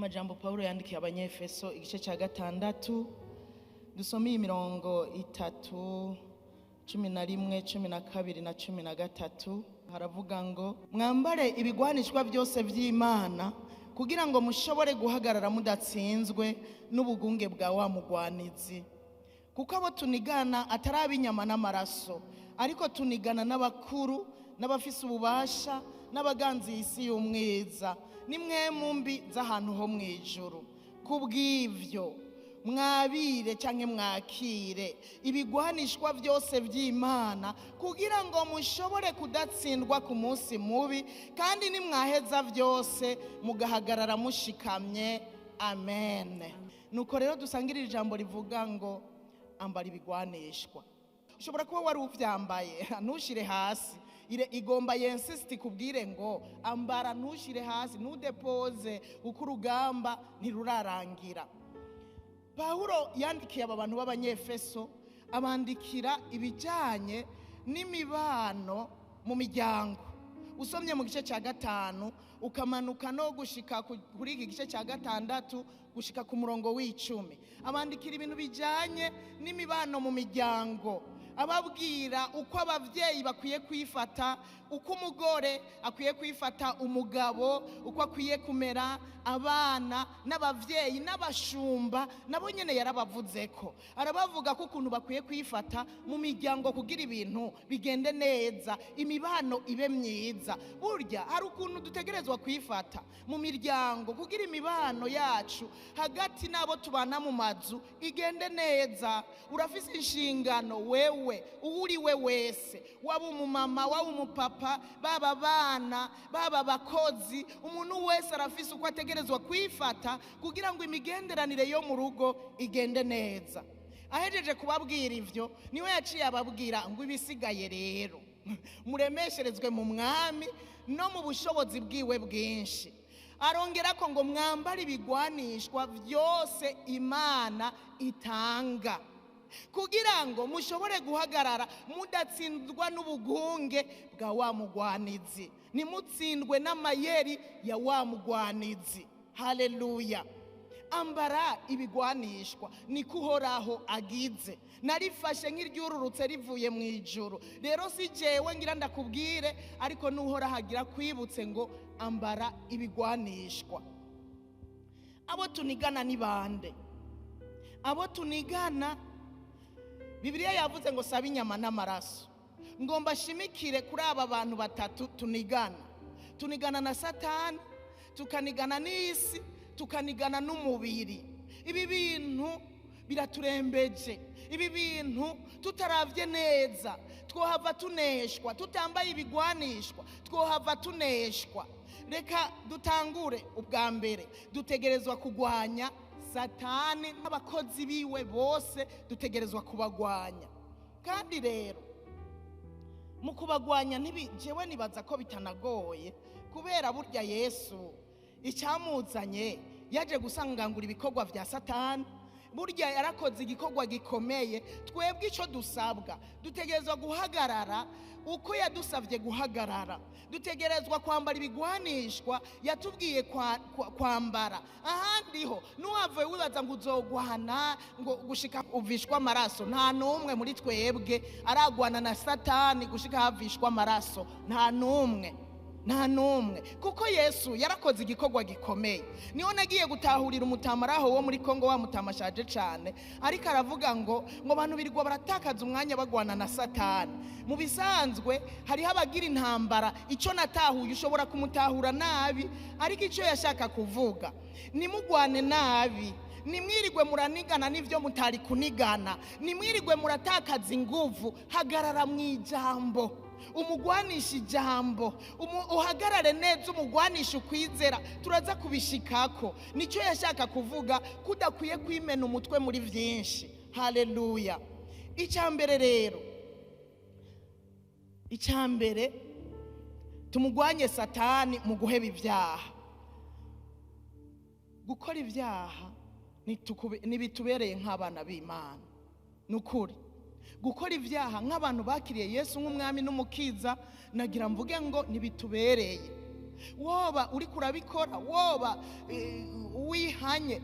Amajambo Pawulo yandikiye Abanyefeso, igice cya 6, dusome iyi mirongo itatu: 11, 12 na 13. Haravuga ngo: "Mwambare ibigwanishwa byose by'Imana kugira ngo mushobore guhagarara mudatsinzwe n'ubugunge bwa wa mugwanizi. Kuko abo tunigana atari ab'inyama n'amaraso, ariko tunigana n'abakuru n'abafise ububasha n'abaganzi isi y'umwiza n'impwemu mbi z'ahantu ho mu ijuru. Kubw'ivyo mwabire cyangwa mwakire ibigwanishwa byose by'Imana kugira ngo mushobore kudatsindwa ku munsi mubi, kandi nimwaheza byose mugahagarara mushikamye." Amen. Nuko rero dusangire ijambo rivuga ngo: "Ambara ibigwanishwa." Ushobora kuba wari uvyambaye, ntushire hasi. Igomba yensisiti kubwire ngo: "Ambara, ntushire hasi, ntudepoze, uko urugamba ntirurarangira." Pawulo yandikiye aba bantu b'Abanyefeso, abandikira ibijyanye n'imibano mu miryango. Usomye mu gice cya 5 ukamanuka no gushika kuri iki gice cya 6, gushika ku murongo w'10, abandikira ibintu bijyanye n'imibano mu miryango, ababwira uko ababyeyi bakwiye kwifata, uko umugore akwiye kwifata, umugabo uko akwiye kumera, abana n'ababyeyi n'abashumba nabo nyine yarabavuze ko arabavuga ko ukuntu bakwiye kwifata mu miryango kugira ibintu bigende neza, imibano ibe myiza. Burya hari ukuntu dutegerezwa kwifata mu miryango kugira imibano yacu hagati n'abo tubana mu mazu igende neza. Urafise inshingano wewe, uwo uri we wese, waba umumama, waba umupapa, baba abana, baba abakozi, umuntu wese arafise uko ategerezwa kwifata kugira ngo imigenderanire yo mu rugo igende neza. Ahejeje kubabwira ivyo, niwe yaciye ababwira ngo: "Ibisigaye rero muremesherezwe mu Mwami no mu bushobozi bwiwe bwinshi." Arongera ko ngo: "Mwambare ibigwanishwa byose Imana itanga kugira ngo mushobore guhagarara mudatsindwa n'ubugunge bwa wa mugwanizi, ntimutsindwe n'amayeri ya wa mugwanizi." Haleluya! Ambara ibigwanishwa, niko Uhoraho agize. Narifashe nk'iryururutse rivuye mu ijuru. Rero si jewe ngira ndakubwire, ariko n'Uhoraho agira kwibutse ngo: "Ambara ibigwanishwa." Abo tunigana ni bande? Abo tunigana, Bibiliya yavuze ngo sabe inyama n'amaraso. Ngomba shimikire kuri aba bantu batatu tunigana. Tunigana na Satani, tukanigana n'isi, tukanigana n'umubiri. Ibi bintu biraturembeje. Ibi bintu tutaravye neza twohava tuneshwa. Tutambaye ibigwanishwa twohava tuneshwa. Reka dutangure. Ubwa mbere, dutegerezwa kugwanya Satani n'abakozi biwe bose. Dutegerezwa kubagwanya. Kandi rero mu kubagwanya, jewe nibaza ko bitanagoye, kubera burya Yesu icyamuzanye yaje gusangangura ibikorwa vya Satani. Burya yarakoze igikorwa gikomeye. Twebwe icyo dusabwa, dutegerezwa guhagarara uko yadusabye guhagarara. Dutegerezwa kwambara ibigwanishwa yatubwiye kwambara. Ahandi ho ntiwave wibaza ngo uzogwana ngo gushika uvishwa amaraso. Nta n'umwe muri twebwe aragwana na Satani gushika havishwa amaraso. Nta n'umwe, nta n'umwe, kuko Yesu yarakoze igikorwa gikomeye. Niho nagiye gutahurira umutamaraho wo muri Kongo, wa mutama ashaje cyane, ariko aravuga ngo abantu birirwa baratakaza umwanya bagwana na Satani. Mu bisanzwe hariho abagira intambara. Icyo natahuye, ushobora kumutahura nabi, ariko icyo yashaka kuvuga: nimugwane nabi, nimwirirwe muranigana n'ibyo mutari kunigana, nimwirirwe muratakaza inguvu. Hagarara mu ijambo, umugwanisha ijambo, uhagarare neza, umugwanisha ukwizera. Turaza kubishikako. Nicyo yashaka kuvuga, kudakwiye kwimena umutwe muri byinshi. Haleluya! Icya mbere rero, icya mbere, tumugwanye Satani mu guheba ibyaha. Gukora ibyaha ntibitubereye nk'abana b'Imana. Ni ukuri, gukora ibyaha nk'abantu bakiriye Yesu nk'Umwami n'Umukiza, nagira mvuge ngo ntibitubereye. Woba uri kurabikora, woba wihanye,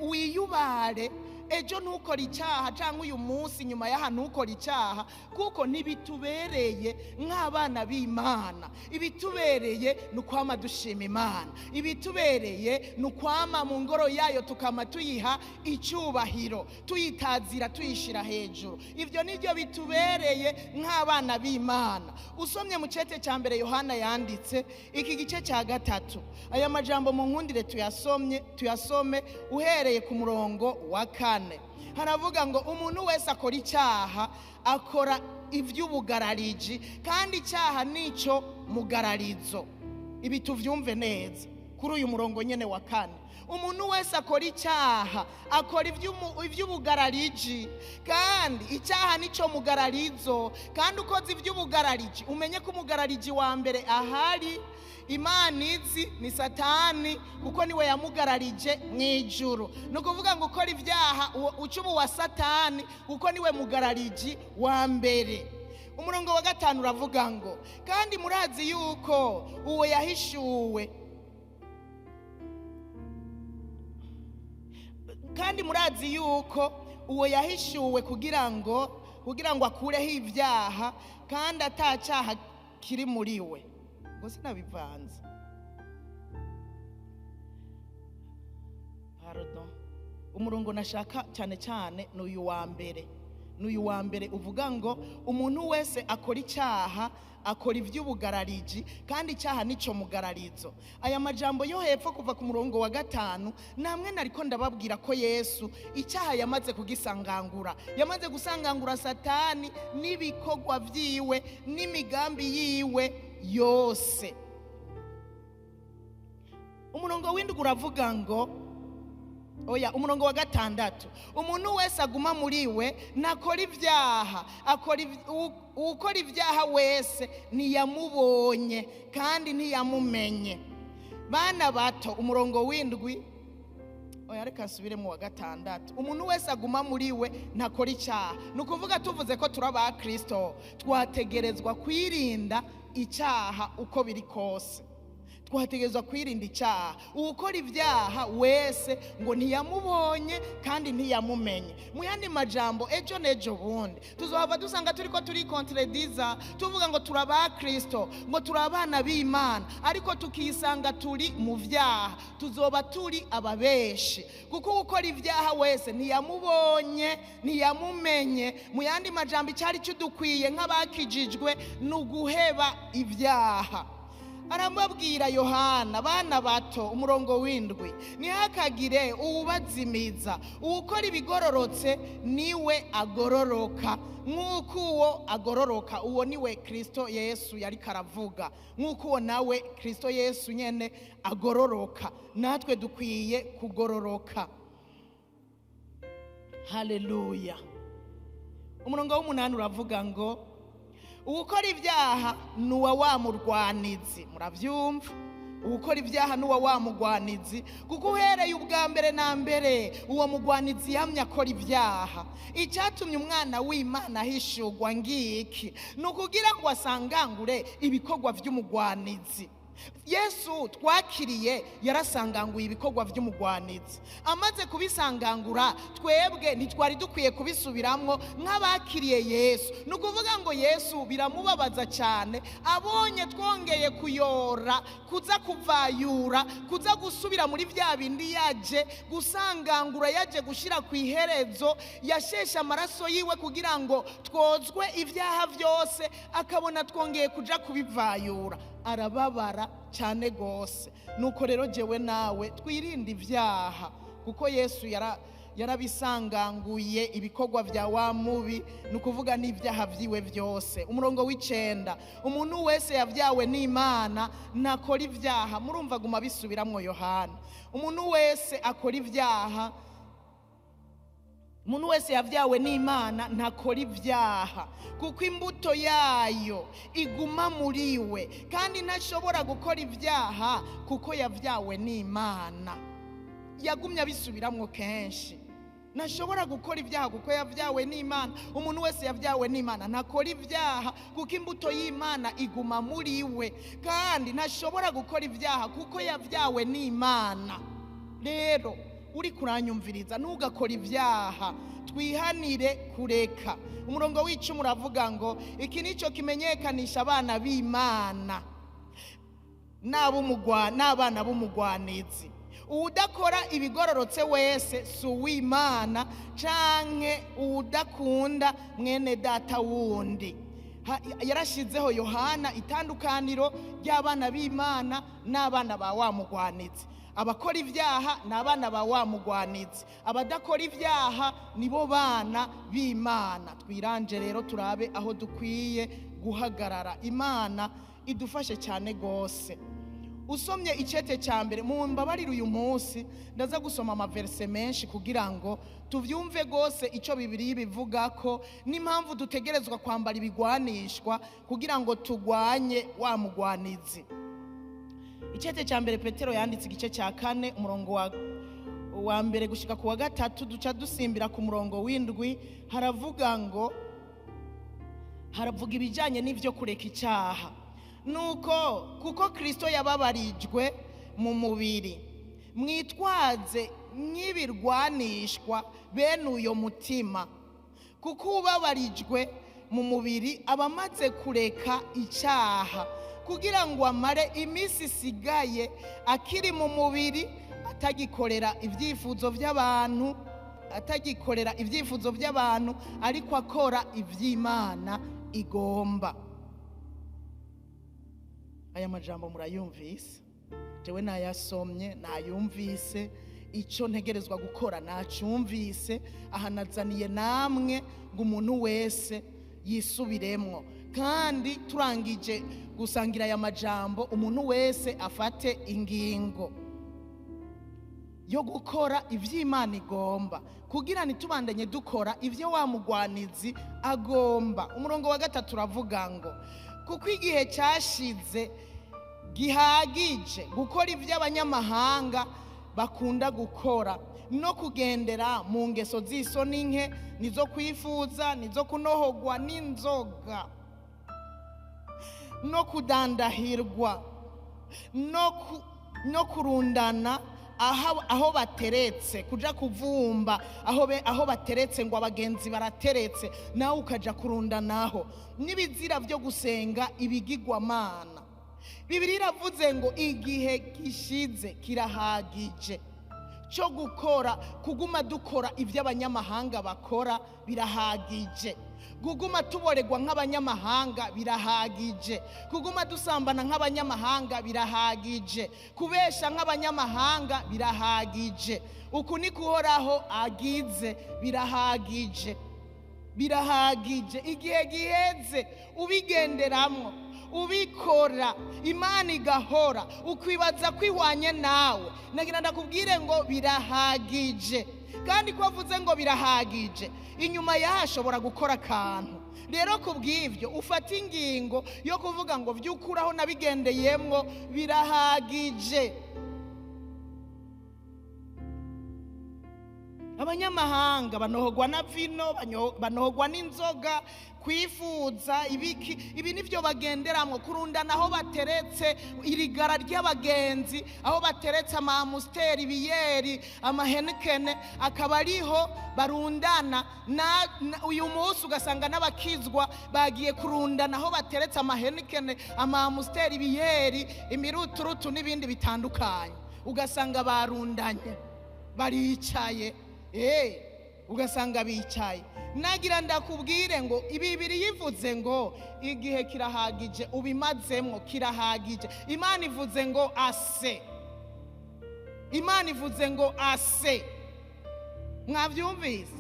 wiyubare, ejo ntukora icyaha cyangwa uyu munsi nyuma y'aha ntukora icyaha, kuko ntibitubereye nk'abana b'Imana. Ibitubereye ni ukwama dushima Imana, ibitubereye ni ukwama mu ngoro yayo tukama tuyiha icyubahiro, tuyitazira, tuyishyira hejuru. Ibyo nibyo bitubereye nk'abana b'Imana. Usomye mu cete cya mbere Yohana yanditse iki gice cya 3, aya majambo mu nkundire tuyasome uhereye ku murongo wa 4. Haravuga ngo umuntu wese akora icyaha akora iby'ubugarariji, kandi icyaha nico mugararizo. Ibi tuvyumve neza kuri uyu murongo nyene wa 4. Umuntu wese akora icyaha akora iby'ubugarariji, kandi icyaha nico mugararizo. Kandi ukoze iby'ubugarariji umenye ko umugarariji wa mbere ahari Imana izi ni Satani, kuko niwe yamugararije mu ijuru. Ni ukuvuga ngo ukora ibyaha ucubu wa Satani, kuko niwe mugarariji wa mbere. Umurongo wa 5 uravuga ngo kandi murazi yuko uwo yahishuwe, kandi murazi yuko uwo yahishuwe kugira ngo akureho ibyaha, kandi atacyaha kiri muri we. Ngo sinabivanze, pardon. Umurongo nashaka cyane cyane ni uyu wa mbere, ni uyu wa mbere uvuga ngo umuntu wese akora icyaha akora iby'ubugarariji, kandi icyaha nico mugararizo. Aya majambo yo hepfo kuva ku murongo wa 5 namwe nariko ndababwira ko Yesu icyaha yamaze kugisangangura, yamaze gusangangura Satani n'ibikorwa vyiwe n'imigambi yiwe yose. Umurongo w'indwi uravuga ngo oya, umurongo wa 6, umuntu wese aguma muri we nakora ibyaha, ukora ibyaha wese ntiyamubonye kandi ntiyamumenye. Bana bato, umurongo w'indwi, oya reka nsubire mu wa 6, umuntu wese aguma muri we ntakora icyaha. Ni ukuvuga tuvuze ko turi aba Kristo, twategerezwa kwirinda icyaha uko biri kose. Twategerezwa kwirinda icyaha. Ukora ibyaha wese ngo ntiyamubonye kandi ntiyamumenye. Mu yandi majambo, ejo n'ejo bundi tuzohava dusanga turiko turikontrediza, tuvuga ngo turi aba Kristo, ngo turi abana b'Imana, ariko tukisanga turi mu vyaha. Tuzoba turi ababeshi, kuko ukora ibyaha wese ntiyamubonye ntiyamumenye. Mu yandi majambo, icyari kidukwiye nk'abakijijwe ni uguheba ibyaha. Arambabwira Yohana, bana bato, umurongo w'indwi, ntihakagire uwubazimiza, uwukora ibigororotse niwe agororoka nk'uko uwo agororoka. Uwo niwe Kristo Yesu yari karavuga, nk'uko uwo nawe Kristo Yesu nyene agororoka. Natwe dukwiye kugororoka. Haleluya. Umurongo w'umunani uravuga ngo ukora ibyaha nuwa wa murwanizi. Muravyumva? Ukora ibyaha nuwa wa mugwanizi, kuko uhereye ubwa mbere na mbere uwo mugwanizi yamye akora ibyaha. Icyatumye umwana w'Imana ahishurwa ngiki ni ukugira ngo asangangure ibikorwa by'umugwanizi. Yesu twakiriye yarasanganguye ibikorwa by'umugwanizi. Amaze kubisangangura, twebwe ntitwari dukwiye kubisubiramwo nk'abakiriye Yesu. Ni ukuvuga ngo Yesu biramubabaza cyane abonye twongeye kuyora, kuza kuvayura, kuza gusubira muri bya bindi yaje gusangangura, yaje gushira ku iherezo, yashesha amaraso yiwe kugira ngo twozwe ibyaha byose, akabona twongeye kuja kubivayura. Arababara cyane gose. Nuko rero jewe nawe twirinde ibyaha, kuko Yesu yarabisanganguye ibikorwa bya wa mubi, nukuvuga n'ibyaha vyiwe byose. Umurongo w'icenda, umuntu wese yavyawe n'Imana ntakora ibyaha. Murumva guma bisubiramwo Yohana. Umuntu wese akora ibyaha, umuntu wese yavyawe n'Imana ntakora ibyaha, kuko imbuto yayo iguma muri we, kandi ntashobora gukora ibyaha kuko yavyawe n'Imana. Yagumye abisubiramwo kenshi. Ntashobora gukora ibyaha kuko yavyawe n'Imana. Umuntu wese yavyawe n'Imana ntakora ibyaha kuko imbuto y'Imana iguma muri we, kandi ntashobora gukora ibyaha kuko yavyawe n'Imana. Rero uri kuranyumviriza, ntugakora ibyaha, twihanire kureka. Umurongo w'icumi uravuga ngo iki nicyo kimenyekanisha abana b'Imana n'abana b'umugwanizi. Uwudakora ibigororotse wese si uw'Imana, canke uwudakunda mwene data wundi. Yarashizeho Yohana itandukaniro ry'abana b'Imana n'abana ba wa mugwanizi. Abakora ibyaha ni abana ba wa mugwanizi, abadakora ibyaha nibo bana b'Imana. Twiranje rero turabe aho dukwiye guhagarara. Imana idufashe cyane gose. Usomye icete cya mbere, mu mbabarire uyu munsi ndaza gusoma amaverse menshi kugira ngo tuvyumve gose ico Bibiliya ibivuga ko n'impamvu dutegerezwa kwambara ibigwanishwa kugira ngo tugwanye wa mugwanizi. Icete cya mbere Petero yanditse igice cya 4 umurongo wa mbere gushika ku wa 3, duca dusimbira ku murongo w'indwi. Haravuga ngo, haravuga ibijanye n'ivyo kureka icyaha. Nuko kuko Kristo yababarijwe mu mubiri, mwitwaze nk'ibirwanishwa bene uyo mutima, kuko ubabarijwe mu mubiri abamaze kureka icyaha, kugira ngo amare iminsi isigaye akiri mu mubiri atagikorera ibyifuzo by'abantu, atagikorera ibyifuzo by'abantu, ariko akora iby'Imana igomba. Aya majambo murayumvise, jewe nayasomye nayumvise, icyo ntegerezwa gukora nacumvise. Aha nazaniye namwe ngo umuntu wese yisubiremwo, kandi turangije gusangira aya majambo umuntu wese afate ingingo yo gukora ivy'Imana igomba, kugira ntitubandanye dukora ivyo wa mugwanizi agomba. Umurongo wa 3 uravuga ngo kuko igihe cyashize gihagije gukora ivy'abanyamahanga bakunda gukora, no kugendera mu ngeso z'isoni nke, nizo kwifuza, nizo kunohogwa n'inzoga, no kudandahirwa, no kurundana aho bateretse, kuja kuvumba aho bateretse ngo abagenzi barateretse, nawe ukaja kurundanaho, n'ibizira byo gusenga ibigirwamana. Bibiliya iravuze ngo igihe gishize kirahagije cyo gukora, kuguma dukora ibyo abanyamahanga bakora birahagije, kuguma tuboregwa nk'abanyamahanga birahagije, kuguma dusambana nk'abanyamahanga birahagije, kubesha nk'abanyamahanga birahagije, uku ni kuhoraho agize birahagije, birahagije. Igihe giheze ubigenderamwo, ubikora, Imana igahora, ukwibaza kwihwanye nawe. Nagira ndakubwire ngo birahagije. Kandi ko avuze ngo birahagije, inyuma yashobora gukora akantu. Rero kubw'ivyo ufata ingingo yo kuvuga ngo vyukuraho nabigendeyemwo birahagije. Abanyamahanga banohogwa na vino, banohogwa n'inzoga, kwifuza ibiki, ibi nivyo bagenderamwo, kurundana aho bateretse irigara ry'abagenzi, aho bateretse amamusteri, ibiyeri, amahenikene, akaba ariho barundana. Uyu munsi ugasanga n'abakizwa bagiye kurundana aho bateretse amahenikene, amamusteri, ibiyeri, imiruturutu n'ibindi bitandukanye, ugasanga barundanye baricaye. Ugasanga bicaye. Nagira ndakubwire ngo Bibiri yivuze ngo igihe kirahagije, ubimazemwo kirahagije. Imana ivuze ngo ase, Imana ivuze ngo ase. Mwavyumvise?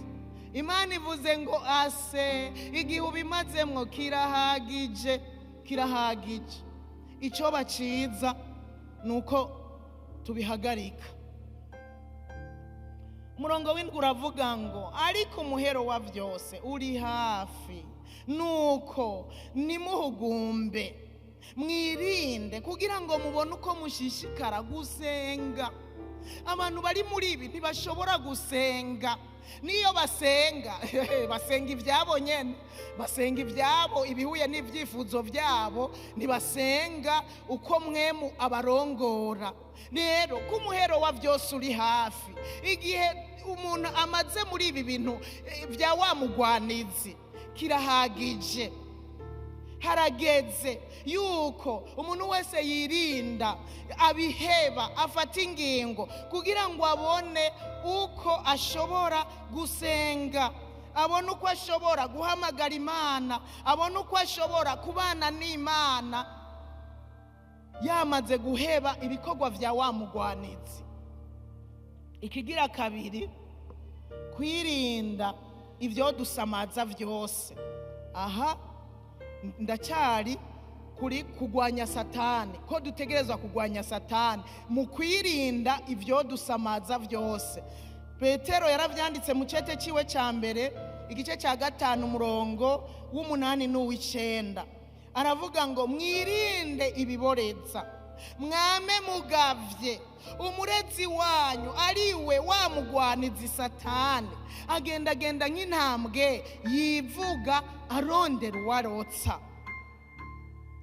Imana ivuze ngo ase, igihe ubimazemwo kirahagije, kirahagije. Ico baciza nuko tubihagarika. Umurongo w'indwi uravuga ngo ariko umuhero wa vyose uri hafi, nuko nimuhugumbe, mwirinde kugira ngo mubone uko mushishikara gusenga. Abantu bari muri ibi ntibashobora gusenga. Niyo basenga basenga ibyabo nyene, basenga ibyabo ibihuye n'ibyifuzo byabo, ntibasenga uko mwemu abarongora. Rero ko umuhero wa byose uri hafi, igihe umuntu amaze muri ibi bintu bya wa mugwanizi kirahagije. Harageze yuko umuntu wese yirinda, abiheba, afata ingingo kugira ngo abone uko ashobora gusenga, abone uko ashobora guhamagara Imana, abone uko ashobora kubana n'Imana, yamaze guheba ibikorwa vya wa mugwanizi. Ikigira kabiri, kwirinda ivyo dusamaza vyose. Aha ndacyari kuri kugwanya Satani, ko dutegerezwa kugwanya Satani mu kwirinda ivyo dusamaza vyose. Petero yaravyanditse mu cete ciwe ca mbere, igice ca 5 umurongo w'8 n'uw'icenda, aravuga ngo mwirinde ibiboreza, mwame mugavye, umurezi wanyu ariwe wa mugwanizi Satani agendagenda nk'intambwe yivuga arondera uwarotsa.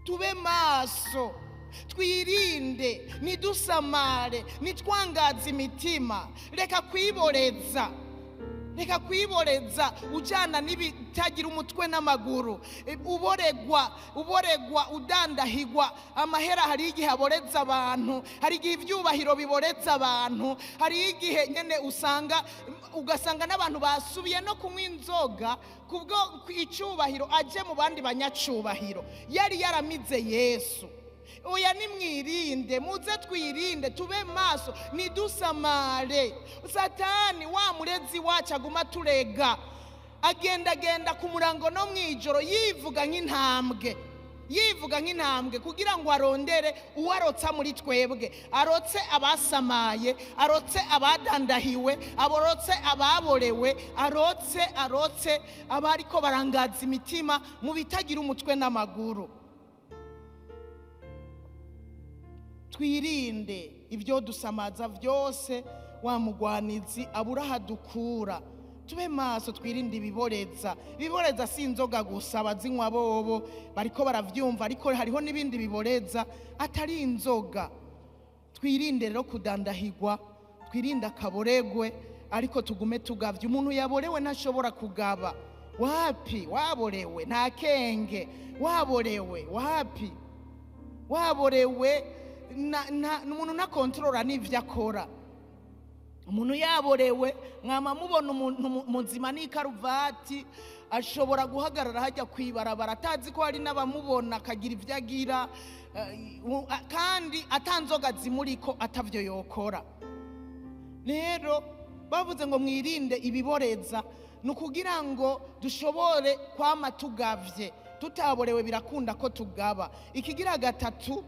Tube maso, twirinde, ntidusamare, ntitwangaze imitima. Reka kwiboreza, reka kwiboreza ujana n'ibitagira umutwe n'amaguru, uboregwa, uboregwa, udandahigwa. Amahera hari igihe aboreza abantu, hari igihe ivyubahiro biboreza abantu, hari igihe nyene ugasanga n'abantu basubiye no kunywa inzoga kubwo icubahiro aje mu bandi banyacubahiro yari yaramize Yesu. Oya, nimwirinde, muze twirinde, tube maso, nidusamare. Satani wa murezi wacu aguma turega, agendagenda ku murango no mwijoro yivuga nk'intambwe, yivuga nk'intambwe kugira ngo arondere uwarotsa muri twebwe, arotse abasamaye, arotse abadandahiwe, aborotse ababorewe, arotse abariko barangaza imitima mu bitagira umutwe n'amaguru. Twirinde ibyo dusamaza vyose, wa mugwanizi abura dukura. Tube maso, twirinde ibiboreza. Ibiboreza si inzoga gusa, abazinywa bobo bariko baravyumva, ariko hariho n'ibindi biboreza atari inzoga. Twirinde rero kudandahigwa, twirinde akaboregwe, ariko tugume tugavye. Umuntu yaborewe ntashobora kugaba. Wapi waborewe? Nta kenge waborewe. Wapi waborewe? Umuntu ntakontorora n'ivyo akora. Umuntu yaborewe, mwama mubona umuntu muzima n'ikaruvati ashobora guhagarara hajya kwibarabara atazi ko hari n'abamubona, akagira ivyo agira, kandi atanzoga zimuriko atavyo yokora. Rero bavuze ngo mwirinde ibiboreza, ni ukugira ngo dushobore kwama tugavye. Tutaborewe birakunda ko tugaba. Ikigira gatatu,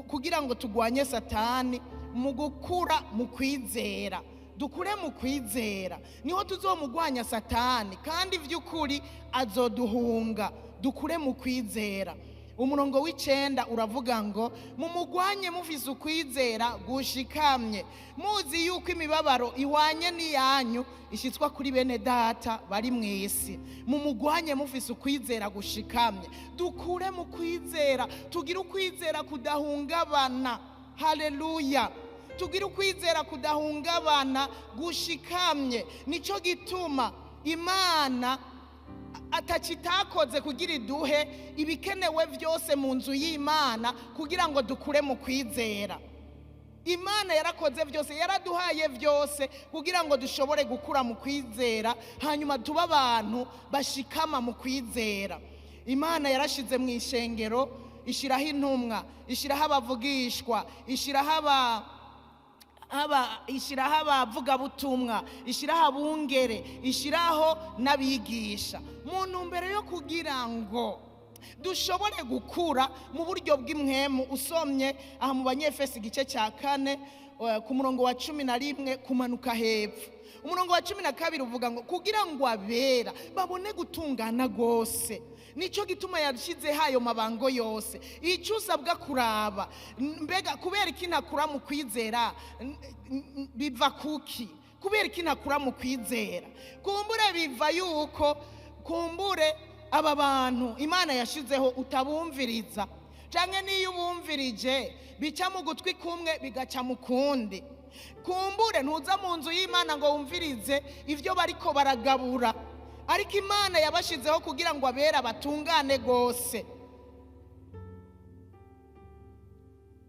kugira ngo tugwanye Satani, mu gukura mu kwizera. Dukure mu kwizera niho tuzomugwanya Satani, kandi vy'ukuri azoduhunga. Dukure mu kwizera. Umurongo w'9 uravuga ngo mumugwanye mufise ukwizera gushikamye, muzi yuko imibabaro ihwanye n'iyanyu ishitswa kuri bene data bari mw'isi. Mumugwanye mufise ukwizera gushikamye. Dukure mu kwizera, tugire ukwizera kudahungabana. Haleluya. Tugire ukwizera kudahungabana gushikamye. Nico gituma Imana atacitakoze kugira iduhe ibikenewe vyose mu nzu y'Imana kugira ngo dukure mu kwizera. Imana yarakoze vyose, yaraduhaye vyose kugira ngo dushobore gukura mu kwizera, hanyuma tuba abantu bashikama mu kwizera. Imana yarashize mu ishengero, ishiraho intumwa, ishiraho abavugishwa, ishiraho abavugabutumwa, ishiraho abungere, ishiraho n'abigisha, mu ntumbero yo kugira ngo dushobore gukura mu buryo bw'imwemu. Usomye aha mu Banyefesi igice cya 4 ku murongo wa 11 kumanuka hepfo. Umurongo wa 12 uvuga ngo kugira ngo abera babone gutungana gose. Nico gituma yashize hayo mabango yose. Icyo usabwa kuraba, mbega kubera iki ntakura mu kwizera, biva kuki? Kubera iki ntakura mu kwizera? Kumbure biva yuko kumbure aba bantu Imana yashizeho utabumviriza, canke niyo ubumvirije bica mu gutwi kumwe bigaca mu kundi. Kumbure ntuza mu nzu y'Imana ngo wumvirize ivyo bariko baragabura, ariko Imana yabashizeho kugira ngo abera batungane gose.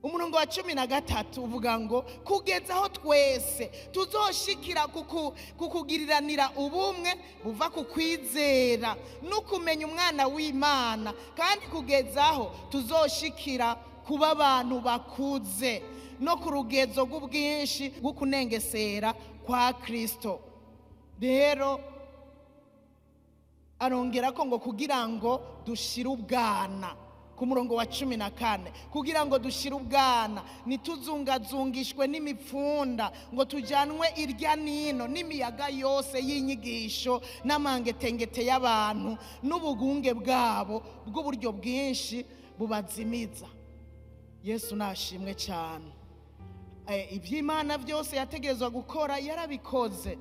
Umurongo wa 13 uvuga ngo kugeza aho twese tuzoshikira kukugiriranira ubumwe buva ku kwizera no kumenya umwana w'Imana, kandi kugeza aho tuzoshikira kuba abantu bakuze no ku rugezo rw'ubwinshi bw'ukunengesera kwa Kristo. Rero arongera ko ngo kugira ngo dushire ubwana, ku murongo wa 14, kugira ngo dushire ubwana ntituzungazungishwe n'imipfunda ngo tujyanwe irya nino n'imiyaga yose y'inyigisho n'amangetengete y'abantu n'ubugunge bwabo bw'uburyo bwinshi bubazimiza. Yesu nashimwe cyane. Iby'Imana byose yategerezwa gukora yarabikoze,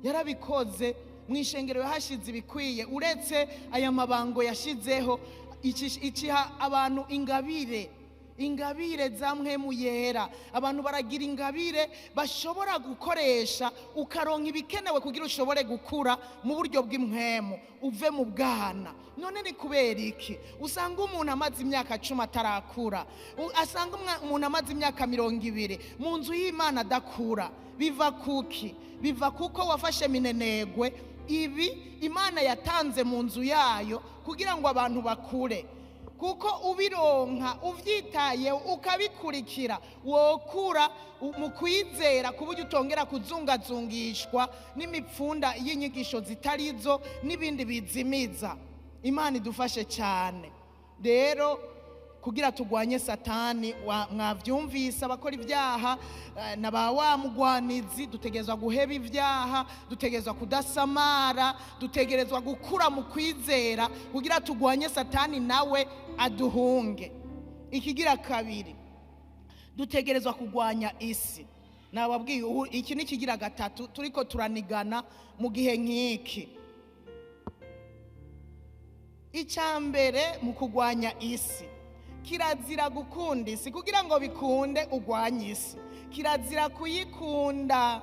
yarabikoze. Mu ishengero yahashize ibikwiye, uretse aya mabango yashizeho ikiha abantu ingabire, ingabire za mpwemu yera. Abantu baragira ingabire bashobora gukoresha, ukaronka ibikenewe kugira ushobore gukura mu buryo bw'impwemu, uve mu bwana. None ni kubera iki usanga umuntu amaze imyaka 10 atarakura, asanga umuntu amaze imyaka 20 mu nzu y'Imana adakura? Biva kuki? Biva kuko wafashe minenegwe ibi Imana yatanze mu nzu yayo kugira ngo abantu bakure. Kuko ubironka uvyitaye ukabikurikira, wokura mu kwizera ku buryo utongera kuzungazungishwa n'imipfunda y'inyigisho zitarizo n'ibindi bizimiza. Imana idufashe cyane. Rero kugira tugwanye Satani, mwavyumvise abakora ibyaha na ba wa mugwanizi, dutegerezwa guheba ibyaha, dutegerezwa kudasamara, dutegerezwa gukura mu kwizera kugira tugwanye Satani nawe aduhunge. Ikigira kabiri, dutegerezwa kugwanya isi. Nababwiye iki ni kigira gatatu turiko turanigana mu gihe nk'iki. Icambere mu kugwanya isi, kirazira gukunda isi. Kugira ngo bikunde ugwanye isi, kirazira kuyikunda.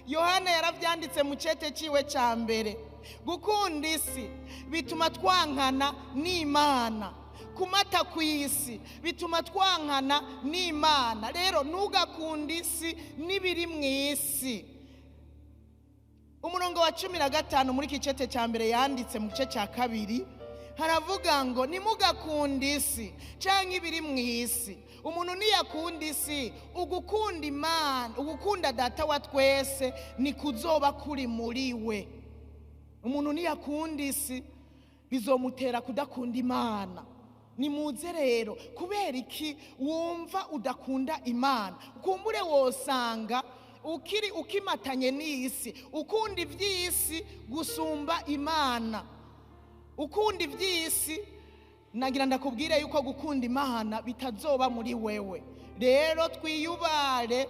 Yohana yaravyanditse mu cete ciwe ca mbere, gukunda isi bituma twankana n'Imana, kumata kw'isi bituma twankana n'Imana. Rero ntugakunda isi n'ibiri mw'isi. Umurongo wa 15 muri iki cete ca mbere yanditse mu gice ca kabiri haravuga ngo nimugakunda isi canke ibiri mw'isi. Umuntu niyakunda isi, ugukunda Imana, ugukunda Data wa twese ni kuzoba kuri muri we. Umuntu niyakunda isi bizomutera kudakunda Imana. Nimuze rero, kubera iki wumva udakunda Imana? Kumbure wosanga ukiri ukimatanye n'isi, ukunda iby'isi gusumba Imana. Ukunda iby'isi, nagira ndakubwire yuko gukunda Imana bitazoba muri wewe. Rero twiyubare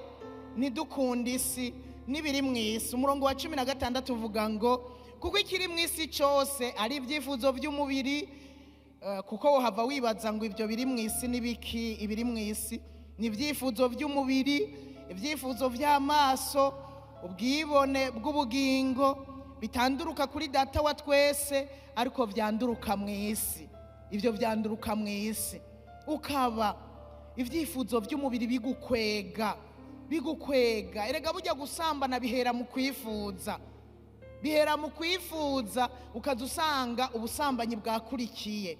ntidukunda isi n'ibiri mw'isi. Umurongo wa 16 uvuga ngo kuko ikiri mw'isi cyose ari ibyifuzo by'umubiri, kuko wohava wibaza ngo ibyo biri mw'isi n'ibiki? Ibiri mw'isi ni ibyifuzo by'umubiri, ibyifuzo by'amaso, ubwibone bw'ubugingo, bitanduruka kuri Data wa twese, ariko byanduruka mw'isi. Ibyo byanduruka mw'isi, ukaba ibyifuzo by'umubiri bigukwega, bigukwega. Erega burya gusambana bihera mu kwifuza, bihera mu kwifuza, ukaza usanga ubusambanyi bwakurikiye,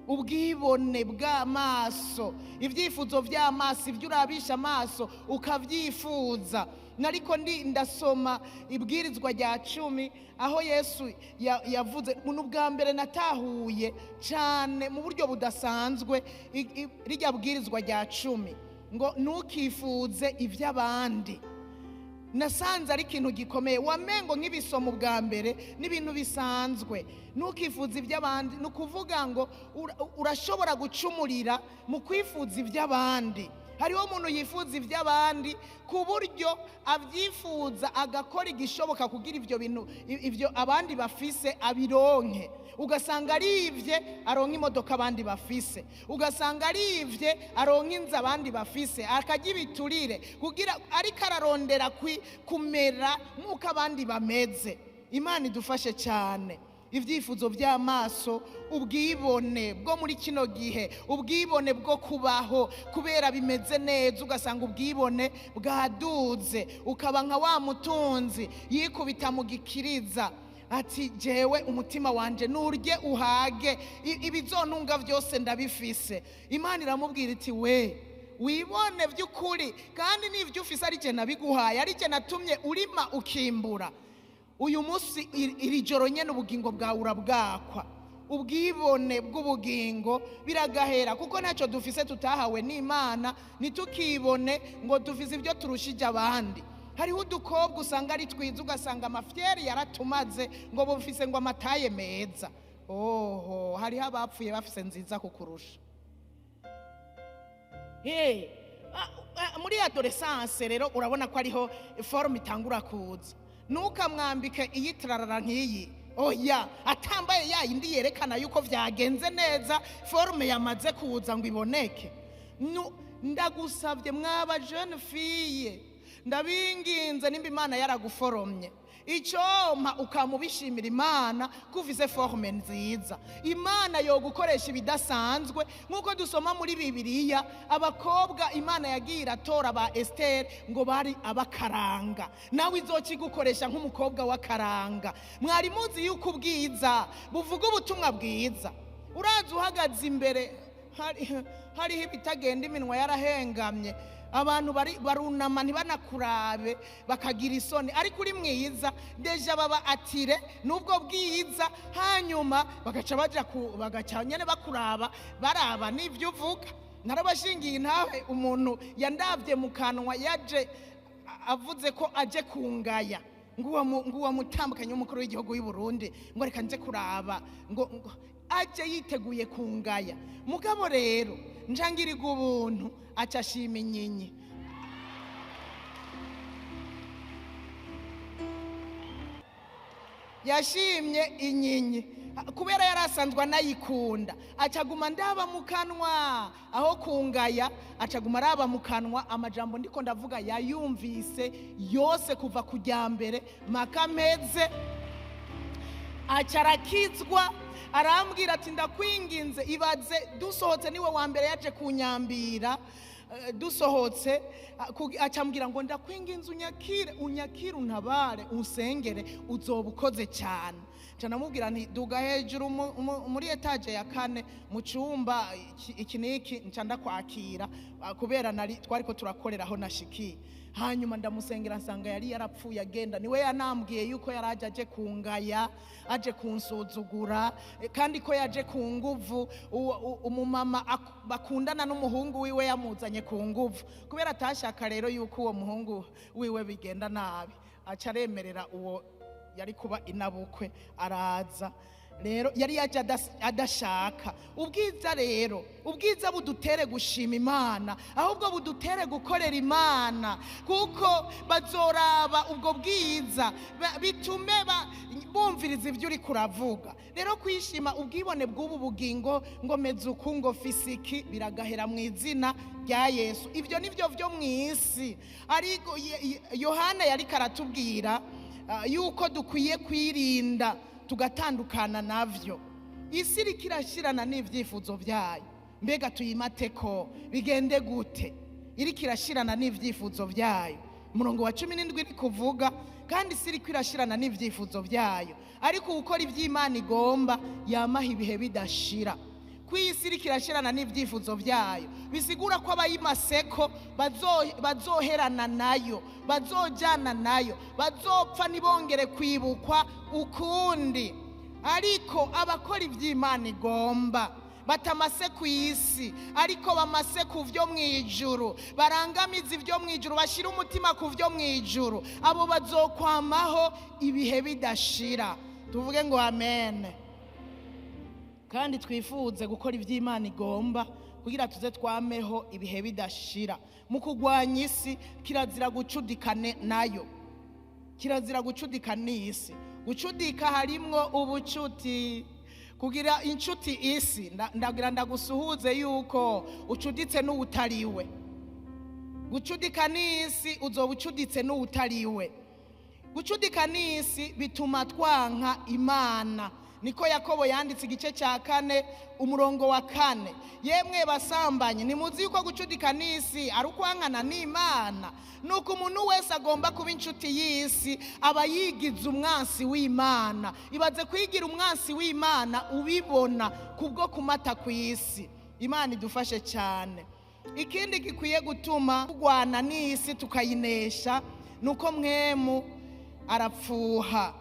ubwibone bw'amaso, ibyifuzo by'amaso, ibyo urabisha amaso ukavyifuza. Nariko ndasoma ibwirizwa rya 10 aho Yesu yavuze n'ubwa mbere natahuye cyane mu buryo budasanzwe rijya bwirizwa rya 10. Ngo ntukifuze iby'abandi. Nasanze ari ikintu gikomeye, wamengo nk'ibisoma ubwa mbere n'ibintu bisanzwe. Ntukifuze iby'abandi ni ukuvuga ngo urashobora gucumurira mu kwifuza iby'abandi. Hariho umuntu yifuza iby'abandi ku buryo abyifuza agakora igishoboka kugira ibyo bintu, ibyo abandi bafise, abironke. Ugasanga arivye aronka imodoka abandi bafise, ugasanga arivye aronka inzu abandi bafise, akarya ibiturire kugira ariko ararondera kumera nk'uko abandi bameze. Imana idufashe cyane. Ibyifuzo by'amaso, ubwibone bwo muri kino gihe, ubwibone bwo kubaho kubera bimeze neza, ugasanga ubwibone bwaduze, ukaba nka wa mutunzi yikubita mu gikiriza ati: "Jewe umutima wanje nurye uhage, ibizontunga byose ndabifise." Imana iramubwira iti: "We wibone by'ukuri, kandi n'ibyo ufise ari jye nabiguhaye, ari jye natumye urima ukimbura. Uyu munsi iri joro nyene ubugingo bwawe urabwakwa." Ubwibone bw'ubugingo biragahera, kuko ntacyo dufise tutahawe n'Imana. Ntitukibone ngo dufise ibyo turushije abandi. Hariho udukobwa usanga ari twiza, ugasanga amafyeri yaratumaze ngo bufise ngo amataye meza. Oho, hariho abapfuye bafise nziza kukurusha. Hey, muri adolescence rero urabona ko ariho forme itangura kuza. Ntukamwambike iyitararara nk'iyi, oya, atambaye ya yindi yerekana yuko vyagenze neza, forme yamaze kuza ngo iboneke. Ndagusabye mwaba jeune fille, ndabinginze, nimba Imana yaraguforomye, icompa ukamubishimira Imana ko ufise forme nziza. Imana yogukoresha ibidasanzwe, nk'uko dusoma muri Bibiliya abakobwa Imana yagiye iratora ba Esiteri ngo bari abakaranga. Nawe izokigukoresha nk'umukobwa w'akaranga. Mwari muzi yuko ubwiza buvuga ubutumwa bwiza? Uraza uhagaze imbere, hariho ibitagenda, iminwa yarahengamye, abantu barunama ntibanakurabe, bakagira isoni. Ariko uri mwiza, déjà baba attirés n'ubwo bwiza, hanyuma bagaca baja bagaca nyene bakuraba, baraba n'ivyo uvuga. Narabashingiye intahe umuntu yandavye mu kanwa, yaje avuze ko aje kungaya, nguwo mutambukanyi w'umukuru w'igihugu y'u Burundi, ngo reka nje kuraba, ngo aje yiteguye kungaya. Mugabo rero njangiriga ubuntu, aca ashima inyinya. Yashimye inyinya kubera yari asanzwe anayikunda, acaguma ndaba mu kanwa aho kungaya, acaguma araba mu kanwa. Amajambo ndiko ndavuga yayumvise yose kuva kujya mbere maka mpeze, aca arakizwa. Arambwira ati: "Ndakwinginze." Ibaze, dusohotse niwe wa mbere yaje kunyambira. Dusohotse acambwira ngo: "Ndakwinginze unyakire, unyakire, untabare, unsengere, uzoba ukoze cyane." Nca namubwira nti: "Duga hejuru muri étage ya kane mu cyumba iki n'iki, nca ndakwakira." Kubera nari twariko turakorera aho nashikiye. Hanyuma ndamusengera, nsanga yari yarapfuye agenda. Niwe yanambwiye yuko yari aje kungaya, aje kunsuzugura, kandi ko yaje ku nguvu. Umumama bakundana n'umuhungu wiwe yamuzanye ku nguvu. Kubera atashaka rero yuko uwo muhungu wiwe bigenda nabi, aca aremerera uwo yari kuba inabukwe, araza. Rero yari yaje adashaka. Ubwiza rero, ubwiza budutere gushima Imana, ahubwo budutere gukorera Imana, kuko bazoraba ubwo bwiza bitume bumviriza ibyo uri kuravuga. Rero kwishima ubwibone bw'ubu bugingo, ngo meze uku, ngo fisiki, biragahera mu izina rya Yesu. Ibyo nibyo byo mu isi. Ariko Yohana yari karatubwira yuko dukwiye kwirinda, tugatandukana navyo. Isi iriko irashirana n'ivyifuzo vyayo. Mbega tuyimate ko bigende gute? Iriko irashirana n'ivyifuzo vyayo. Umurongo wa 17 iri kuvuga: kandi isi iriko irashirana n'ivyifuzo vyayo, ariko gukora ivy'Imana igomba yamaha ibihe bidashira. Ku isi iriko irashirana n'ivyifuzo vyayo, bisigura ko abayimaseko bazoherana nayo, bazojana nayo, bazopfa ntibongere kwibukwa ukundi. Ariko abakora ivy'Imana igomba Batamase ku isi ariko bamase ku vyo mu ijuru, barangamiza ibyo mu ijuru, bashyira umutima ku vyo mu ijuru, abo bazokwamaho ibihe bidashira. Tuvuge ngo amen. Kandi twifuze gukora iby'Imana igomba kugira tuze twameho ibihe bidashira. Mu kurwanya isi kirazira gucudikane nayo, kirazira gucudika n'isi. Gucudika harimwo ubucuti, kugira inshuti isi. Ndagira ndagusuhuze yuko ucuditse n'uwutariwe. Gucudika n'isi uzoba ucuditse n'uwutariwe. Gucudika n'isi bituma twanka Imana. Niko Yakobo yanditse igice cya 4 umurongo wa 4. Yemwe basambanyi, nimuzi yuko gucudika n'isi ari ukwankana n'Imana. Nuko umuntu wese agomba kuba inshuti y'isi aba yigize umwansi w'Imana. Ibaze kwigira umwansi w'Imana ubibona kubwo kumata ku isi. Imana idufashe cyane. Ikindi gikwiye gutuma kurwana n'isi tukayinesha nuko mwemu arapfuha.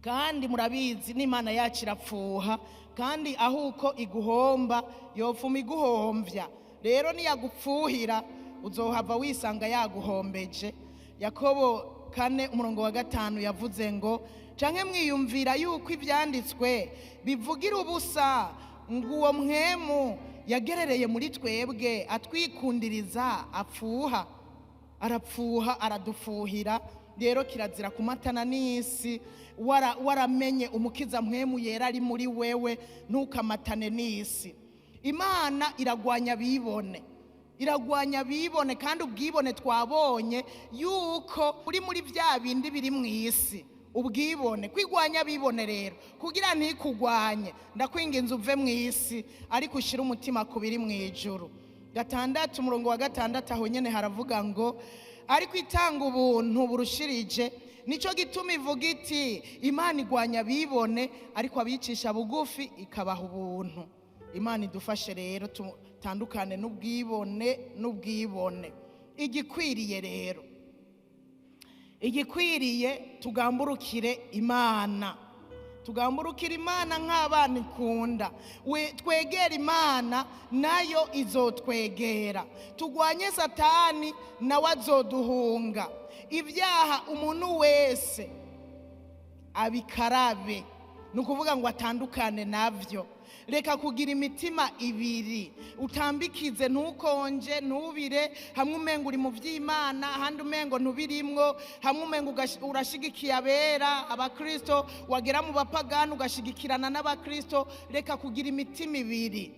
Kandi murabizi n'Imana yacu irapfuha, kandi ahuko iguhomba yofuma iguhomvya. Rero niyagupfuhira uzohava wisanga yaguhombeje. Yakobo 4 umurongo wa 5 yavuze ngo canke mwiyumvira yuko ivyanditswe bivugira ubusa, ngo uwo mwemu yagerereye muri twebwe atwikundiriza apfuha. Arapfuha, aradufuhira. Rero kirazira kumatana n'isi. Waramenye umukiza mwemu yera ari muri wewe, ntukamatane n'isi. Imana iragwanya abibone, iragwanya abibone. Kandi ubwibone twabonye yuko uri muri bya bindi biri mu isi. Ubwibone, kwigwanya abibone rero kugira ntikugwanye, ndakwinginze uve mu isi ariko ushire umutima ku biri mu ijuru. 6 umurongo wa 6 aho nyene haravuga ngo ariko itanga ubuntu burushirije, nico gituma ivuga iti Imana igwanya abibone ariko abicisha bugufi ikabaha ubuntu. Imana idufashe rero tutandukane n'ubwibone n'ubwibone. Igikwiriye rero, igikwiriye tugamburukire Imana, tugamburukire Imana nk'abana ikunda. Twegera Imana nayo izotwegera. Tugwanye Satani nawe azoduhunga. Ibyaha umuntu wese abikarabe, ni ukuvuga ngo atandukane navyo. Reka kugira imitima ibiri, utambikize, ntukonje ntubire. Hamwe umengo uri mu vy'Imana, ahandi umengo ntubirimwo. Hamwe umengo urashigikiye abera abakristo, wagera mu bapagani ugashigikirana n'abakristo. Reka kugira imitima ibiri,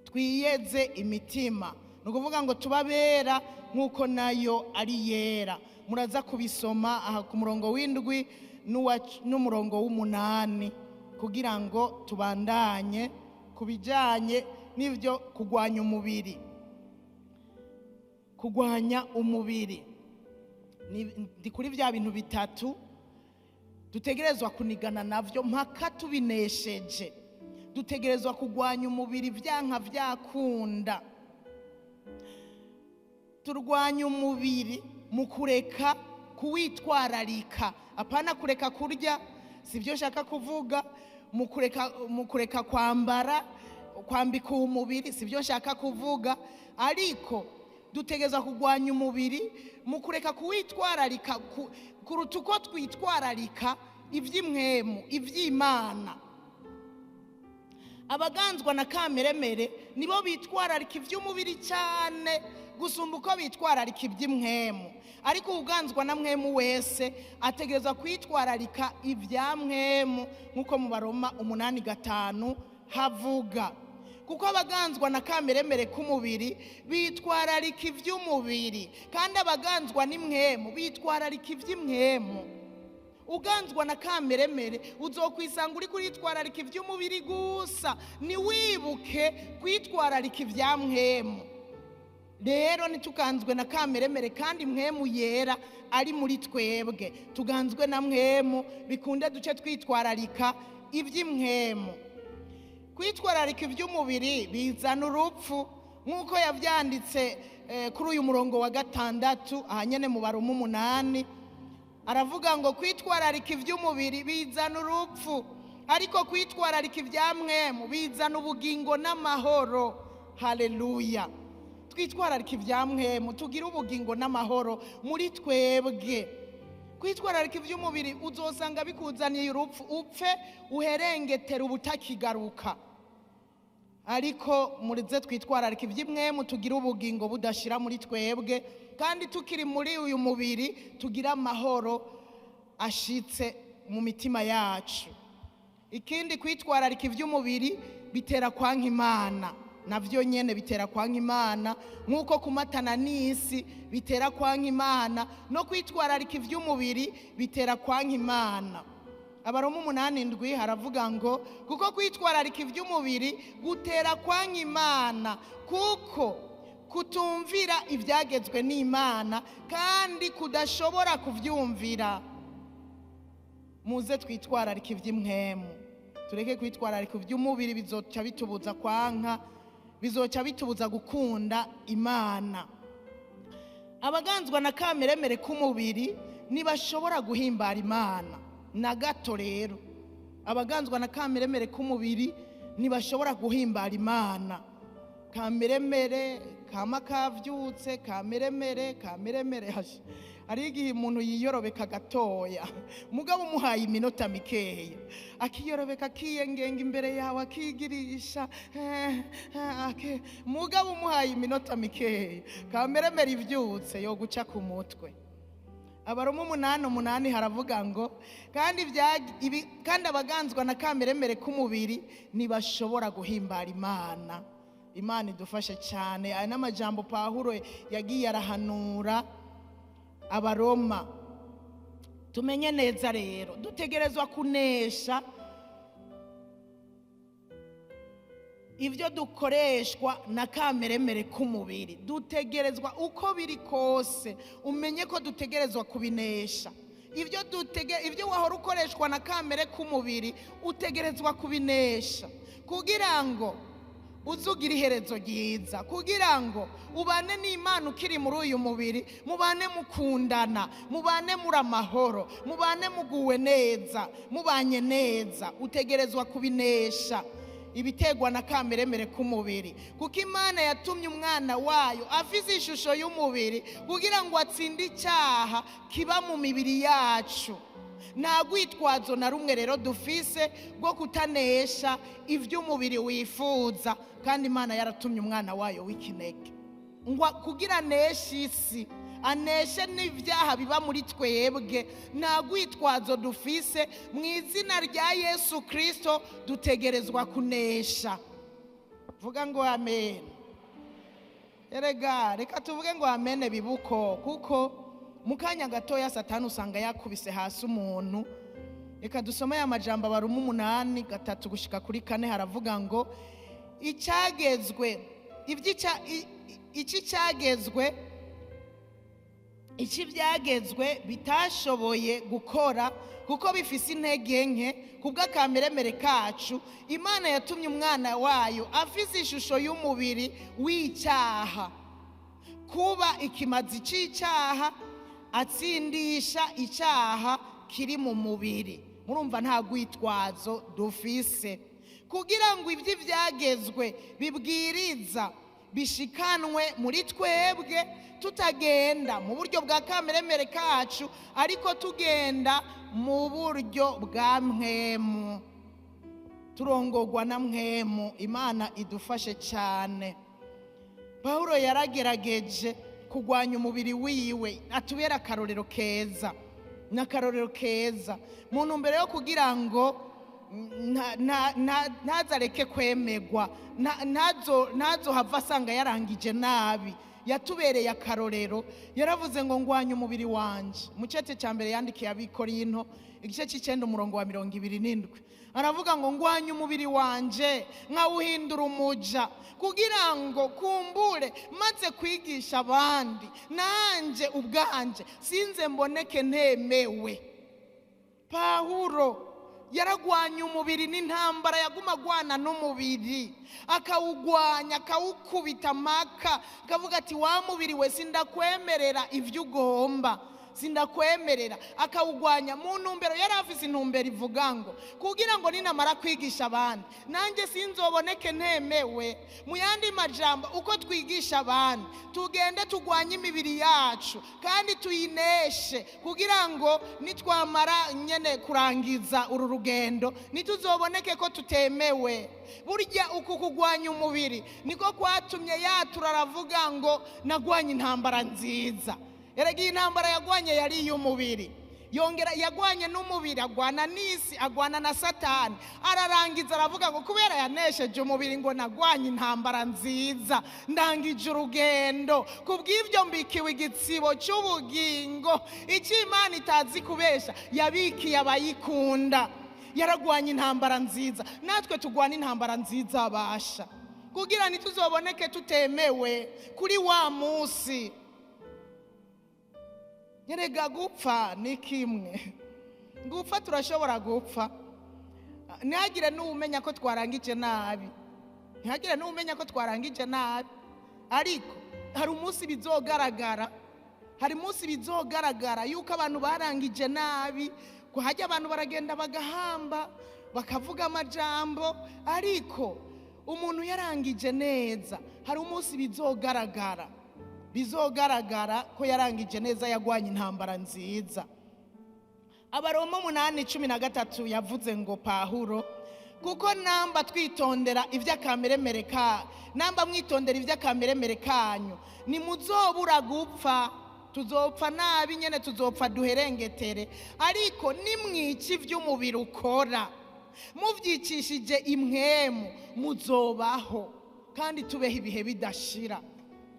twiyeze imitima. Ni ukuvuga ngo tubabera nk'uko nayo ari yera. Muraza kubisoma aha ku murongo w'7 n'umurongo w'8 kugira ngo tubandanye kubijanye n'ivyo kugwanya umubiri. Kugwanya umubiri ndi kuri vya bintu bitatu dutegerezwa kunigana navyo mpaka tubinesheje. Dutegerezwa kugwanya umubiri vyanka vyakunda. Turwanya umubiri mu kureka kuwitwararika, apana kureka kurya, sivyo nshaka kuvuga. Mu kureka kwambara, kwambika umubiri, sivyo nshaka kuvuga. Ariko dutegerezwa kugwanya umubiri mu kureka kuwitwararika kuruta uko twitwararika ivy'imwemu, ivy'Imana. Abaganzwa na kameremere nibo bitwararika ivy'umubiri cyane gusumba uko bitwararika iby'imwemu. Ariko uganzwa na mwemu wese ategerezwa kwitwararika ibya mwemu, nkuko mu Baroma 8:5 havuga. Kuko abaganzwa na kameremere k'umubiri bitwararika iby'umubiri, kandi abaganzwa n'imwemu bitwararika iby'imwemu. Uganzwa na kameremere uzokwisanga uri kuritwararika iby'umubiri gusa, niwibuke kwitwararika ibya mwemu. Rero ntituganzwe na kameremere kandi mwemu yera ari muri twebwe. Tuganzwe na mwemu bikunde duce twitwararika iby'imwemu. Kwitwararika iby'umubiri bizana urupfu, nk'uko yavyanditse kuri uyu murongo wa 6 ahanyene mu Baroma 8. Aravuga ngo kwitwararika iby'umubiri bizana urupfu, Ariko kwitwararika ibya mpwemu bizana ubugingo n'amahoro. Haleluya. Twitwararika ibya mpwemu tugire ubugingo n'amahoro muri twebwe. Kwitwararika iby'umubiri uzosanga bikuzaniye urupfu, upfe uherengetera ubutakigaruka. Ariko murize twitwararika iby'imwemu tugire ubugingo budashira muri twebwe, kandi tukiri muri uyu mubiri tugire amahoro ashitse mu mitima yacu. Ikindi, kwitwararika iby'umubiri bitera kwanka Imana, navyo nyene bitera kwanka Imana, nk'uko kumatana n'isi bitera kwanka Imana, no kwitwararika iby'umubiri bitera kwanka Imana. Abaroma 8:7 haravuga ngo kuko kwitwararika iby'umubiri gutera kwanka Imana, kuko kutumvira ibyagezwe n'Imana kandi kudashobora kuvyumvira. Muze twitwararika iby'imwemu, tureke kwitwararika iby'umubiri, bizoca bitubuza kwanka, bizoca bitubuza gukunda Imana. Abaganzwa na kameremere k'umubiri ntibashobora guhimbara Imana na gato. Rero abaganzwa na kameremere k'umubiri ntibashobora guhimbara Imana. Kameremere kama kavyutse, kameremere kameremere, hari igihe umuntu yiyorobeka gatoya, mugabo umuhaye iminota mikeya akiyorobeka, akiyengenga imbere yawe, akigirisha, mugabo umuhaye iminota mikeya kameremere ivyutse yo guca ku mutwe. Abaroma 8:8 haravuga ngo kandi abaganzwa na kameremere k'umubiri ntibashobora guhimbara Imana. Imana idufashe cyane. Aya n'amajambo Pawulo yagiye arahanura Abaroma. Tumenye neza rero, dutegerezwa kunesha ivyo dukoreshwa na kameremere k'umubiri. Dutegerezwa uko biri kose, umenye ko dutegerezwa kubinesha. Ivyo wahora ukoreshwa na kamere k'umubiri utegerezwa kubinesha, kugira ngo uzugira iherezo ryiza, kugira ngo ubane n'Imana ukiri muri uyu mubiri, mubane mukundana, mubane muri amahoro, mubane muguwe neza, mubanye neza. Utegerezwa kubinesha ibitegwa na kameremere k'umubiri, kuko Imana yatumye umwana wayo afise ishusho y'umubiri kugira ngo atsinde icyaha kiba mu mibiri yacu. Nta rwitwazo na rumwe rero dufise rwo kutanesha ivy'umubiri wifuza, kandi Imana yaratumye umwana wayo w'ikinege ngo kugira aneshe isi, aneshe n'ibyaha biba muri twebwe. Nta rwitwazo dufise, mu izina rya Yesu Kristo dutegerezwa kunesha. Vuga ngo amen. Erega reka tuvuge ngo amen bibuko, kuko mu kanya gatoya Satani usanga yakubise hasi umuntu. Reka dusome aya majambo Abaroma 8:3 gushika kuri 4, haravuga ngo icyagezwe iki cyagezwe iki byagezwe bitashoboye gukora kuko bifise intege nke kubw'akameremere kacu, Imana yatumye umwana wayo afise ishusho y'umubiri w'icyaha kuba ikimazi c'icyaha, atsindisha icyaha kiri mu mubiri. Murumva nta rwitwazo dufise, kugira ngo ibyo byagezwe bibwiriza bishikanwe muri twebwe, tutagenda mu buryo bwa kameremere kacu, ariko tugenda mu buryo bwa mpwemu, turongogwa na mpwemu. Imana idufashe cyane. Pawulo yaragerageje kugwanya umubiri wiwe, atubera akarorero keza, n'akarorero keza mu ntumbero yo kugira ngo ntazareke kwemegwa, ntazohava asanga yarangije nabi. Yatubereye akarorero, yaravuze ngo ngwanye umubiri wanje. Mu cete cya mbere yandikiye Abikorinto igice c'9 umurongo wa 27, aravuga ngo ngwanye umubiri wanje nkawuhindura umuja, kugira ngo kumbure maze kwigisha abandi, nanje ubwanje sinze mboneke ntemewe. Pawulo yaragwanya umubiri n'intambara, yaguma agwana n'umubiri, akawugwanya, akawukubita amaka, akavuga ati wa mubiri we sindakwemerera ivyo ugomba. Sindakwemerera. Akawugwanya mu ntumbero yari afise, intumbero ivuga ngo kugira ngo ninamara kwigisha abandi nanjye sinzoboneke ntemewe. Mu yandi majambo, uko twigisha abandi, tugende tugwanye imibiri yacu kandi tuyineshe, kugira ngo nitwamara nyene kurangiza uru rugendo ntituzoboneke ko tutemewe. Burya uku kugwanya umubiri niko kwatumye yatura, aravuga ngo nagwanye intambara nziza. Erega iyi ntambara yagwanye yari iy'umubiri. Yongera yagwanye n'umubiri, agwana n'isi, agwana na Satani, ararangiza aravuga ngo kubera yanesheje umubiri, ngo nagwanye intambara nziza, ndangije urugendo, kubw'ibyo mbikiwe igitsibo cy'ubugingo, icyo Imana itazi kubesha yabikiye abayikunda. Yaragwanye intambara nziza, natwe tugwana intambara nziza abasha, kugira ntituzoboneke tutemewe kuri wa munsi. Nyerega gupfa ni kimwe, gupfa turashobora gupfa ntihagire n'umenya ko twarangije nabi, ntihagire n'umenya ko twarangije nabi. Ariko hari umunsi bizogaragara, hari umunsi bizogaragara yuko abantu barangije nabi. Hajya abantu baragenda bagahamba, bakavuga amajambo, ariko umuntu yarangije neza, hari umunsi bizogaragara, bizogaragara ko yarangije neza, yagwanye intambara nziza. Abaroma 8:13 yavuze ngo Pahuro, kuko namba twitondera iby'akameremere ka namba mwitondera iby'akameremere kanyu nimuzobura gupfa. Tuzopfa nabi nyene, tuzopfa duherengetere, ariko nimwica ivy'umubiri ukora muvyicishije imwemu, muzobaho kandi tubeho ibihe bidashira.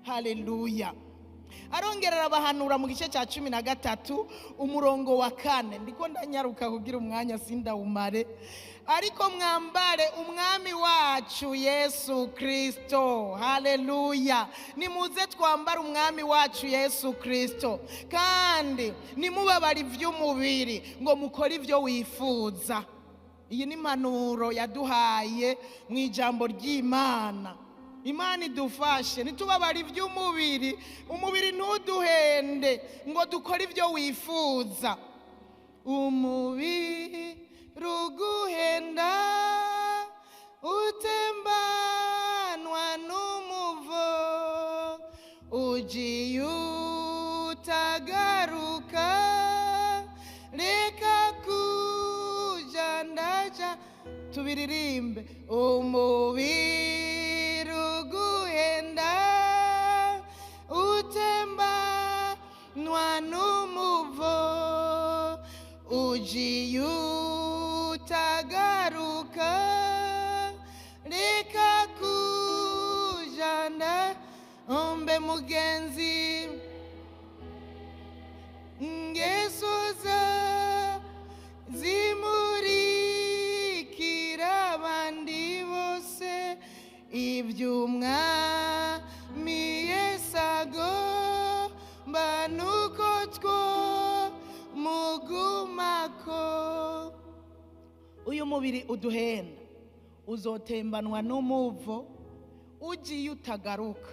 Haleluya. Arongera arabahanura mu gice cya 13 umurongo wa 4. Ndiko ndanyaruka kugira umwanya sindawumare. Ariko mwambare umwami wacu Yesu Kristo. Haleluya. Nimuze twambare umwami wacu Yesu Kristo, kandi nimubabare ivy'umubiri ngo mukore ivyo wifuza. Iyi ni impanuro yaduhaye mu ijambo ry'Imana. Imana idufashe ntitubabare ivy'umubiri, umubiri ntuduhende ngo dukore ivyo wifuza. Umubiri ruguhenda utembanwa n'umuvo, ugiye utagaruka, reka kuja ndaja. Tubiririmbe. Umubiri uguhenda utembanwa n'umuvo, ugiye utagaruka, reka kujana ombe mugenzi ngesoza zimurikira abandi bose iby'umwami Yesu agomba nuko two mugumako. Uyu mubiri uduhenda uzotembanwa n'umuvo, ugiye utagaruka.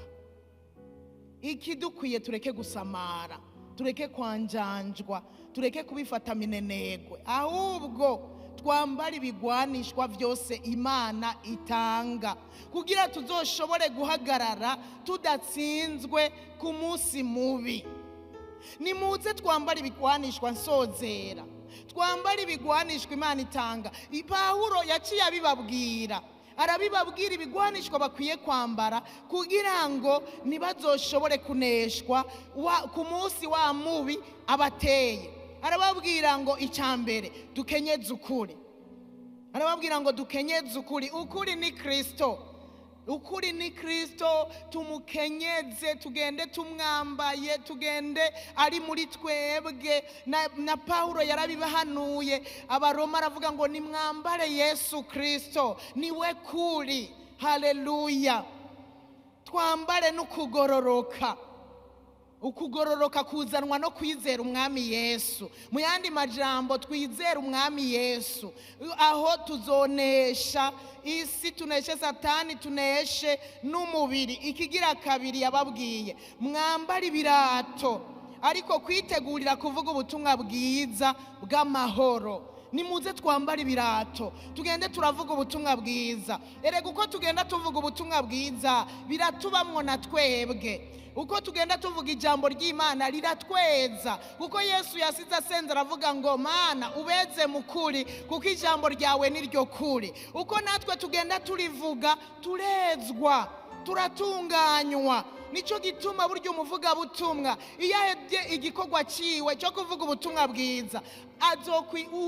Ikidukwiye tureke gusamara, tureke kwanjanjwa, tureke kubifata minenegwe, ahubwo twambara ibigwanishwa byose Imana itanga kugira tuzoshobore guhagarara tudatsinzwe ku munsi mubi. Nimuze twambara ibigwanishwa, nsozera, twambara ibigwanishwa Imana itanga. Pawulo yaciye abibabwira, arabibabwira ibigwanishwa bakwiye kwambara kugira ngo ntibazoshobore kuneshwa ku munsi wa mubi abateye. Arababwira ngo icya mbere dukenyeze ukuri. Arababwira ngo dukenyeze ukuri. Ukuri ni Kristo, ukuri ni Kristo, tumukenyeze, tugende tumwambaye, tugende ari muri twebwe. Na Paulo yarabibahanuye Abaroma, aravuga ngo nimwambare Yesu Kristo, niwe kuri. Haleluya. Twambare n'ukugororoka. Ukugororoka kuzanwa no kwizera umwami Yesu. Mu yandi majambo, twizera umwami Yesu, aho tuzonesha isi, tuneshe Satani, tuneshe n'umubiri. Ikigira kabiri yababwiye, mwambare ibirato. Ariko kwitegurira kuvuga ubutumwa bwiza bw'amahoro. Nimuze twambara ibirato, tugende turavuga ubutumwa bwiza. Erega uko tugenda tuvuga ubutumwa bwiza biratubamwo na twebwe. Uko tugenda tuvuga ijambo ry'Imana riratweza, kuko Yesu yasize asenze aravuga ngo Mana ubeze mu kuri, kuko ijambo ryawe niryo kuri. Uko natwe tugenda turivuga turezwa, turatunganywa. Nico gituma buryo umuvuga butumwa iyo ahebye igikorwa ciwe cyo kuvuga ubutumwa bwiza,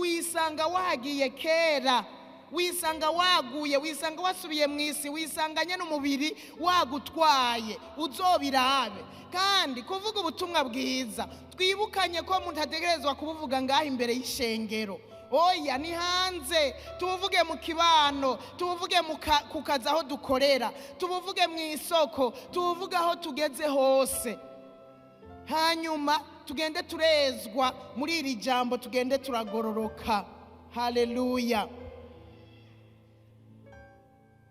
wisanga wagiye kera, wisanga waguye, wisanga wasubiye mu isi, wisanganye n'umubiri wagutwaye. Uzobirabe. Kandi kuvuga ubutumwa bwiza twibukanye ko mutategerezwa kubuvuga ngaho imbere y'ishengero. Oya, ni hanze, tubuvuge mu kibano, tubuvuge ku kazi aho dukorera, tubuvuge mu isoko, tubuvuge aho tugeze hose. Hanyuma tugende turezwa muri iri jambo, tugende turagororoka. Haleluya.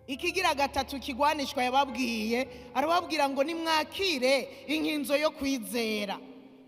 Ikigira gatatu kigwanishwa yababwiye, arababwira ngo nimwakire inkinzo yo kwizera,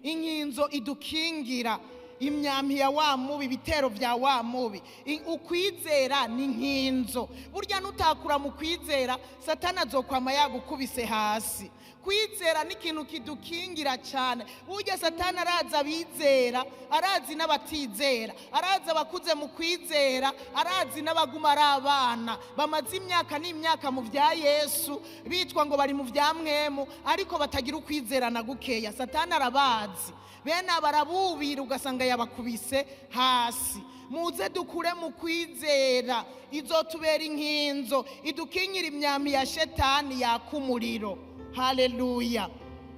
inkinzo idukingira imyambi ya wa mubi, ibitero vya wa mubi. Ukwizera ni nkinzo. Burya nutakura mu kwizera, Satani azokwama yagukubise hasi. Kwizera ni ikintu kidukingira cyane. Burya Satani araza abizera, arazi n'abatizera, arazi abakuze mu kwizera, arazi n'abaguma ari abana bamaze imyaka n'imyaka mu vya Yesu, bitwa ngo bari mu vya mwemu, ariko batagira ukwizera na gukeya. Satani arabazi, bene abarabubira ugasanga yabakubise hasi. Muze dukure mu kwizera, izotubera inkinzo idukinyira imyambi ya shetani yaka umuriro. Haleluya.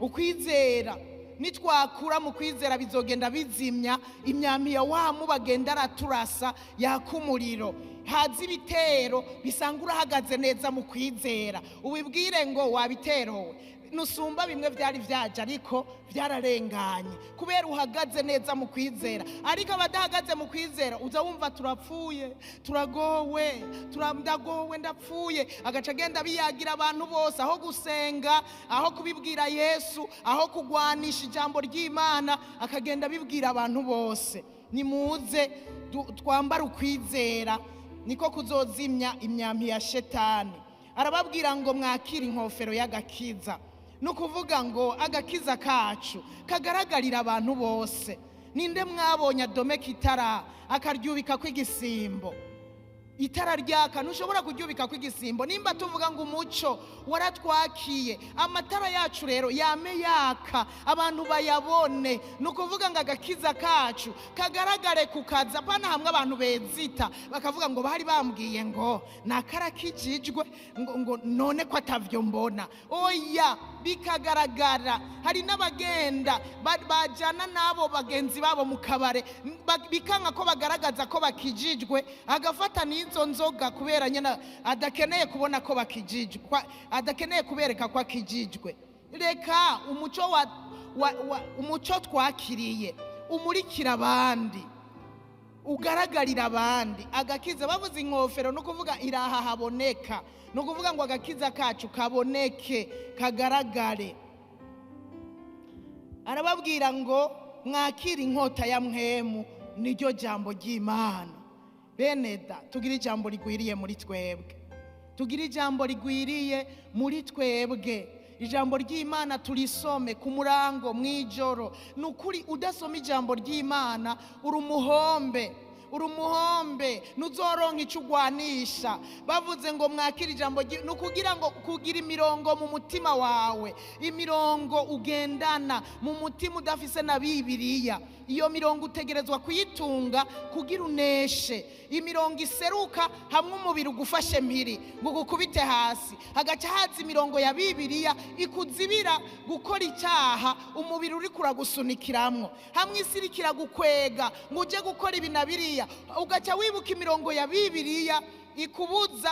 Ukwizera nitwakura mu kwizera bizogenda bizimya imyambi ya wa mubi agenda araturasa yaka umuriro. Haza ibitero bisanga urahagaze neza mu kwizera, ubibwire ngo wabiterowe, nusumba bimwe byari vyaje ariko byararenganye kubera uhagaze neza mu kwizera. Ariko abadahagaze mu kwizera uza wumva turapfuye, turagowe, turandagowe, ndapfuye, agaca agenda biyagira abantu bose, aho gusenga, aho kubibwira Yesu, aho kugwanisha ijambo ry'Imana, akagenda bibwira abantu bose. Nimuze twambare ukwizera, niko kuzozimya imyambi ya shetani. Arababwira ngo mwakire inkofero y'agakiza. Nukuvuga ngo agakiza kacu kagaragarira abantu bose. Ninde mwabonye adomeka itara akaryubika kw'igisimbo? Itara ryaka ntushobora kuryubika kw'igisimbo. Nimba tuvuga ngo umuco waratwakiye, amatara yacu rero yame yaka abantu bayabone. Nukuvuga ngo agakiza kacu kagaragare kukaza, pana hamwe abantu bezita bakavuga ngo bari bambwiye ngo nakarakijijwe ngo none ko atavyo mbona. Oya, bikagaragara. Hari n'abagenda bajana nabo bagenzi babo mu kabare, bikanka ko bagaragaza ko bakijijwe, agafata n'izo nzoga kubera nyina adakeneye kubona ko bakijijwe, adakeneye kubereka ko akijijwe. Reka umuco umuco twakiriye umurikira abandi, ugaragarira abandi. Agakiza, bavuze inkofero no kuvuga iraha haboneka, no kuvuga ngo agakiza kacu kaboneke, kagaragare. Arababwira ngo mwakire inkota ya mwemu, niryo jambo ry'Imana. Beneda, tugira ijambo rigwiriye muri twebwe, tugira ijambo rigwiriye muri twebwe. Ijambo ry'Imana turisome ku murango mwijoro. Nukuri udasoma ijambo ry'Imana uri umuhombe, uri umuhombe, nuzoronka ico ugwanisha. Bavuze ngo mwakire ijambo, nukugira ngo kugira imirongo mu mutima wawe, imirongo ugendana mu mutima udafise na Bibiliya. Iyo mirongo utegerezwa kuyitunga kugira uneshe. Imirongo iseruka hamwe umubiri ugufashe mpiri ngo gukubite hasi, hagaca haza imirongo ya Bibiliya ikuzibira gukora icyaha umubiri uri kuragusunikiramwo. Hamwe isi iriko gukwega ngo uje gukora ibi na biriya, ugaca wibuka imirongo ya Bibiliya ikubuza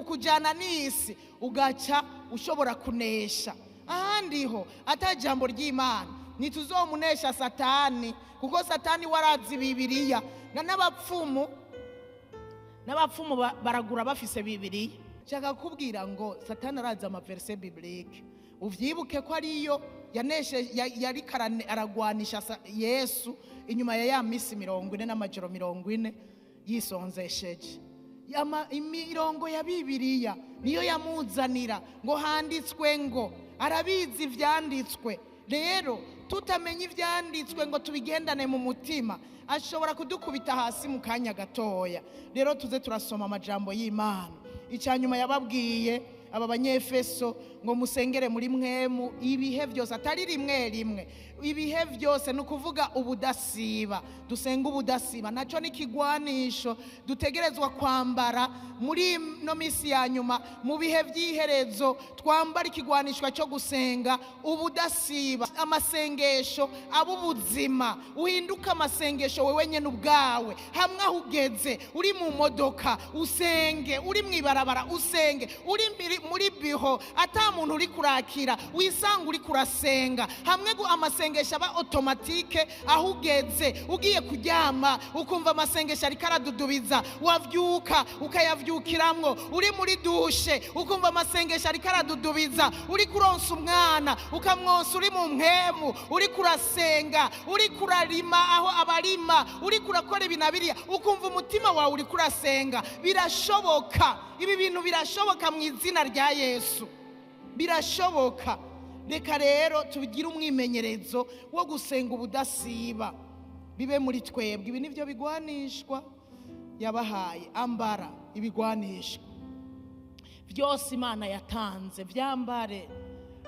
kujana n'isi, ugaca ushobora kunesha. Ahandi ho atajambo ry'Imana ntituzomunesha Satani, kuko Satani warazi Bibiliya. N'abapfumu baragura bafise Bibiliya. Nshaka kukubwira ngo Satani arazi amaverse biblique, uvyibuke ko ariyo Yaneshe yariko aragwanisha Yesu inyuma ya misi 40 n'amajoro 40 yisonzesheje. Imirongo ya Bibiliya niyo yamuzanira ngo handitswe, ngo arabizi ivyanditswe. Rero tutamenye ivyanditswe ngo tubigendane mu mutima, ashobora kudukubita hasi mu kanya gatoya. Rero tuze turasoma amajambo y'Imana. Icyanyuma yababwiye aba Banyefeso ngo musengere muri mwemu ibihe byose, atari rimwe rimwe, ibihe byose, ni ukuvuga ubudasiba. Dusenga ubudasiba, naco ni ikigwanisho dutegerezwa kwambara muri no misi ya nyuma, mu bihe by'iherezo. Twambara ikigwanishwa cyo gusenga ubudasiba, amasengesho ab'ubuzima. Uhinduka amasengesho wewe nyene ubwawe, hamwe aho ugeze, uri mu modoka usenge, uri mw'ibarabara usenge, uri muri biho ata muntu uri kurakira wisanga uri kurasenga. Hamwe amasengesho aba automatique, aho ugeze, ugiye kuryama ukumva amasengesho ariko aradudubiza, wavyuka ukayavyukiramwo, uri muri dushe ukumva amasengesho ariko aradudubiza, uri kuronsa umwana ukamwonsa uri mu mpemu, uri kurasenga, uri kurarima aho abarima, uri kurakora ibi na biriya, ukumva umutima wawe uri kurasenga. Birashoboka, ibi bintu birashoboka mu izina rya Yesu, birashoboka. Reka rero tubigire umwimenyerezo wo gusenga ubudasiba, bibe muri twebwe. Ibi nivyo bigwanishwa yabahaye. Ambara ibigwanishwa byose Imana yatanze, vyambare.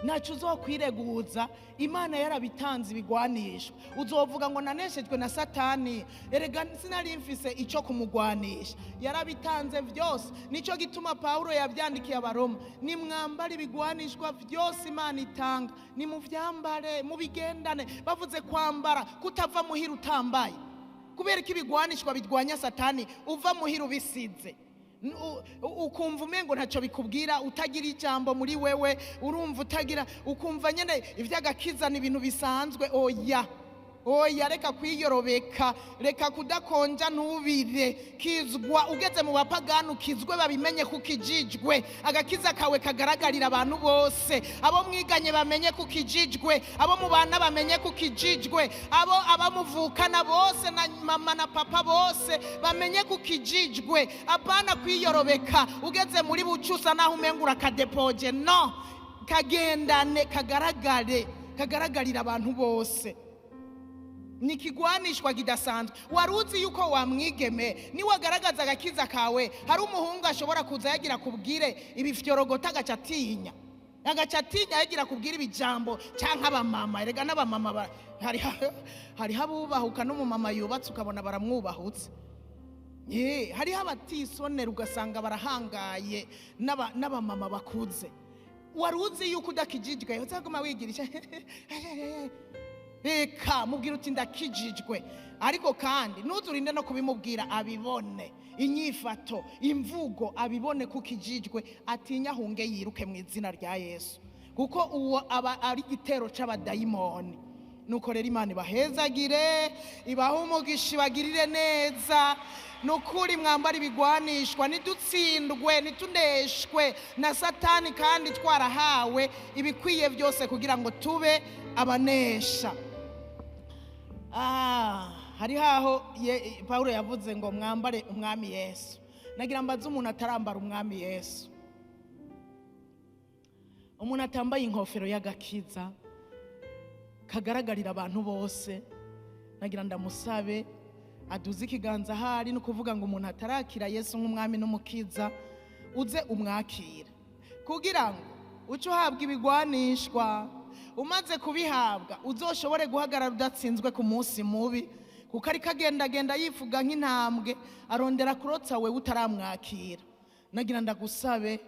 Ntacyo uzokwireguza, Imana yarabitanze ibigwanishwa. Uzovuga ngo naneshejwe na Satani, erega sinari mfise icyo kumugwanisha. Yarabitanze byose. Nicyo gituma Paulo yabyandikiye Abaroma, nimwambare ibigwanishwa byose Imana itanga, nimuvyambare, mubigendane. Bavuze kwambara, kutava muhira utambaye. Kubera ko ibigwanishwa bidwanya Satani, uva muhira ubisize, ukumva umengo ntacyo bikubwira, utagira ijambo muri wewe, urumva utagira, ukumva nyene ivy'agakiza ni ibintu bisanzwe. Oya oya, reka kwiyorobeka, reka kudakonja ntubire. Kizwa ugeze mu bapagani, ukizwe babimenye kukijijwe. Agakiza kawe kagaragarira abantu bose, abo mwiganye bamenye kukijijwe, abo mubana bamenye kukijijwe, abo abamuvukana bose na mama na papa bose bamenye kukijijwe. Apana kwiyorobeka ugeze muri bucusa naho umengura kadepoje. No, kagendane, kagaragare, kagaragarira abantu bose. Ni kigwanishwa kidasanzwe. Waruzi yuko wamwigeme niwagaragaza agakiza kawe, hari umuhungu ashobora kuza yagira kubwire ibifyorogota agacatinya, agacatinya yagira kubwira ibijambo, canke abamama. Erega n'abamama hariho abubahuka, n'umumama yubatse ukabona baramwubahutse. Hariho abatisonera ugasanga barahangaye n'abamama bakuze. Waruzi yuko udakijijwe uzaguma wigirisha, reka mubwira uti ndakijijwe. Ariko kandi ntuzurinde no kubimubwira, abibone inyifato, imvugo, abibone kukijijwe, atinya ahunge yiruke mu izina rya Yesu, kuko uwo aba ari igitero c'abadayimoni. Nuko rero Imana ibahezagire, ibahe umugisha, ibagirire neza. Nukuri mwambara ibigwanishwa, ntidutsindwe, ntituneshwe na Satani, kandi twarahawe ibikwiye byose kugira ngo tube abanesha. Hari haho Paulo yavuze ngo mwambare umwami Yesu. Nagira mbaze umuntu atarambara umwami Yesu, umuntu atambaye inkofero y'agakiza kagaragarira abantu bose, nagira ndamusabe aduze ikiganza ahari. No kuvuga ngo umuntu atarakira Yesu nk'umwami n'umukiza, uze umwakira kugira ngo uce uhabwa ibigwanishwa. Umaze kubihabwa uzoshobore guhagarara udatsinzwe ku munsi mubi, kuko ariko agendagenda yifuga nk'intambwe arondera kurotsa wewe utaramwakira. Nagira ndagusabe,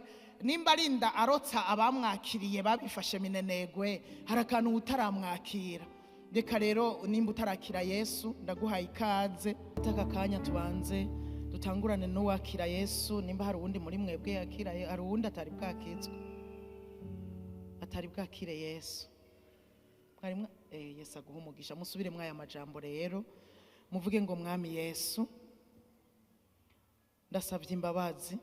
nimba arinda arotsa abamwakiriye babifashe minenegwe, hari akantu utaramwakira. Reka rero nimba utarakira Yesu, ndaguhaye ikaze. Taka kanya tubanze dutangurane n'uwakira Yesu. Nimba hari uwundi muri mwebwe yakira, hari uwundi atari bwakizwe, atari bwakire Yesu. Mwarimwe Yesu aguha umugisha. Musubire mwaya majambo rero, muvuge ngo mwami Yesu, ndasabye imbabazi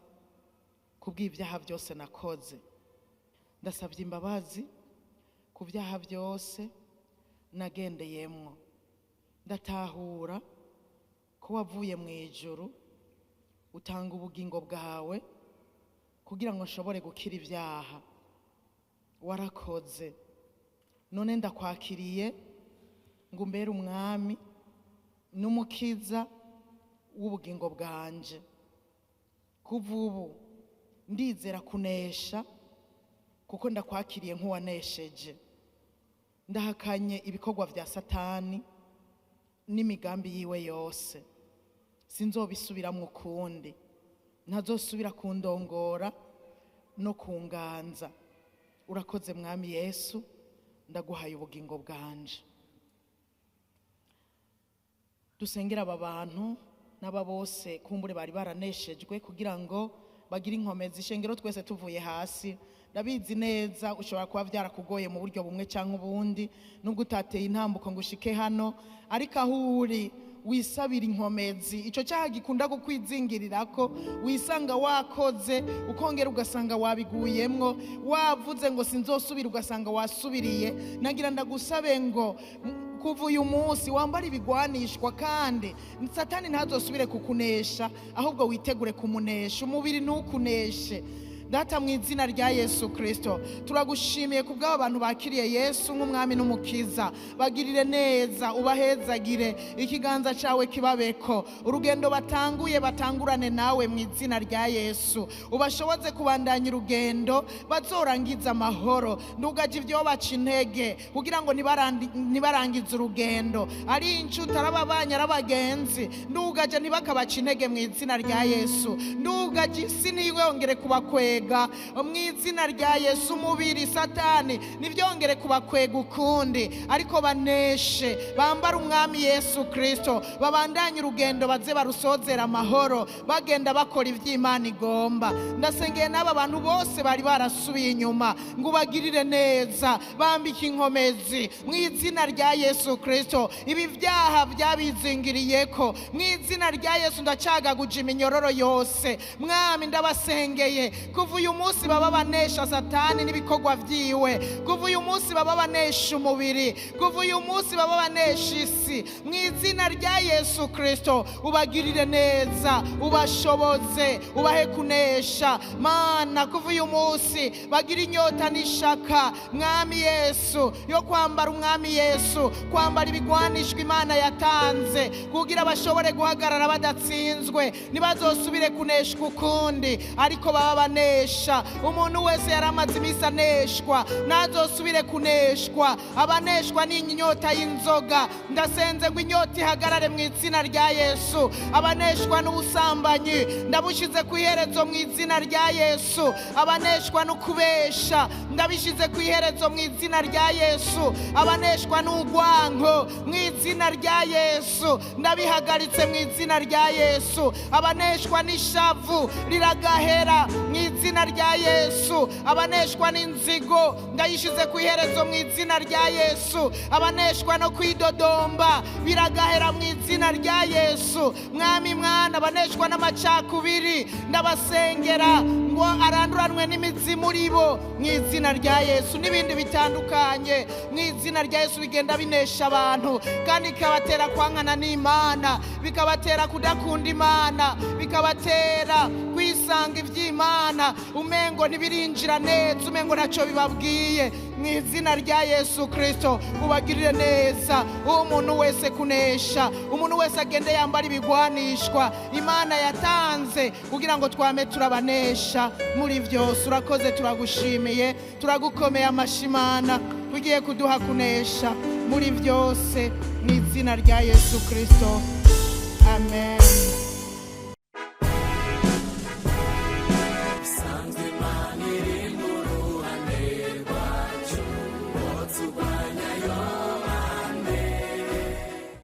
kubw'ibyaha byose nakoze, ndasabye imbabazi ku byaha byose nagendeyemwo. Ndatahura ko wavuye mu ijuru utanga ubugingo bwawe kugira ngo nshobore gukira ibyaha. Warakoze, none ndakwakiriye ngo umbere umwami n'umukiza w'ubugingo bwanje. Kuva ubu ndizera kunesha kuko ndakwakiriye nk'uwanesheje. Ndahakanye ibikorwa vya Satani n'imigambi yiwe yose. Sinzobisubiramwo ukundi, ntazosubira kundongora no kunganza. Urakoze Mwami Yesu, ndaguhaye ubugingo bwanje. Dusengera aba bantu n'aba bose kumbure bari baraneshejwe kugira ngo bagire inkomezi. Ishengero twese tuvuye hasi, ndabizi neza ushobora kuba byarakugoye mu buryo bumwe cyangwa ubundi, nubwo utateye intambuko ngo ushike hano, ariko aho uri wisabira inkomezi. Ico cyaha gikunda kukwizingirirako, wisanga wakoze ukongera ugasanga wabiguyemwo, wavuze ngo sinzosubira ugasanga wasubiriye. Nagira ndagusabe ngo kuva uyu munsi wambare ibigwanishwa, kandi Satani ntazosubire kukunesha, ahubwo witegure kumunesha. Umubiri ntukuneshe. Data, mu izina rya Yesu Kristo, turagushimiye kubw'aba bantu bakiriye Yesu nk'umwami n'umukiza. Bagirire neza, ubahezagire, ikiganza cyawe kibabeko. Urugendo batanguye batangurane nawe mu izina rya Yesu. Ubashoboze kubandanya urugendo bazorangiza amahoro. Ndugaje ibyo baca intege kugira ngo nibarangize urugendo, ari inshuti, arababanya, arabagenzi, ndugaje ntibakabaca intege mu izina rya Yesu. Ndugaje isi ntiyongere kubakwega mu izina rya Yesu. Umubiri Satani ntibyongere kubakwega ukundi, ariko baneshe, bambare umwami Yesu Kristo, babandanye urugendo baze barusozera amahoro, bagenda bakora iby'Imana igomba. Ndasengeye n'aba bantu bose bari barasubiye inyuma ngo ubagirire neza, bambike inkomezi mu izina rya Yesu Kristo. Ibi byaha byabizingiriyeko mu izina rya Yesu, ndacagaguje iminyororo yose. Mwami, ndabasengeye kuva uyu munsi baba banesha Satani n'ibikorwa vyiwe, kuva uyu munsi baba banesha umubiri, kuva uyu munsi baba banesha isi mu izina rya Yesu Kristo. Ubagirire neza, ubashoboze, ubahe kunesha. Mana, kuva uyu munsi bagira inyota n'ishaka, Mwami Yesu, yo kwambara umwami Yesu, kwambara ibigwanishwa Imana yatanze kugira bashobore guhagarara badatsinzwe, ntibazosubire kuneshwa ukundi, ariko baba banesha. Umuntu wese yaramaze iminsi aneshwa ntazosubire kuneshwa. Abaneshwa n'inyota y'inzoga, ndasenze ngo inyota ihagarare mu izina rya Yesu. Abaneshwa n'ubusambanyi, ndabushize ku iherezo mu izina rya Yesu. Abaneshwa no kubesha, ndabishize ku iherezo mu izina rya Yesu. Abaneshwa n'urwango, mu izina rya Yesu ndabihagaritse mu izina rya Yesu. Abaneshwa n'ishavu riragahera mu izina rya Yesu. Abaneshwa n'inzigo ndayishize ku iherezo mu izina rya Yesu. Abaneshwa no kwidodomba biragahera mu izina rya Yesu. Mwami mwana, abaneshwa n'amacakubiri ndabasengera ngo aranduranwe n'imizi muri bo mu izina rya Yesu, n'ibindi bitandukanye mu izina rya Yesu bigenda binesha abantu, kandi bikabatera kwankana n'Imana, bikabatera kudakunda Imana, bikabatera kwisanga iby'Imana umengo ntibirinjira neza, umengo ntacyo bibabwiye. Mu izina rya Yesu Kristo ubagirire neza. Umuntu wese kunesha, umuntu wese agende yambara ibigwanishwa Imana yatanze kugira ngo twame turabanesha muri byose. Urakoze, turagushimiye, turagukomeye amashimana ugiye kuduha kunesha muri byose mu izina rya Yesu Kristo. Amen.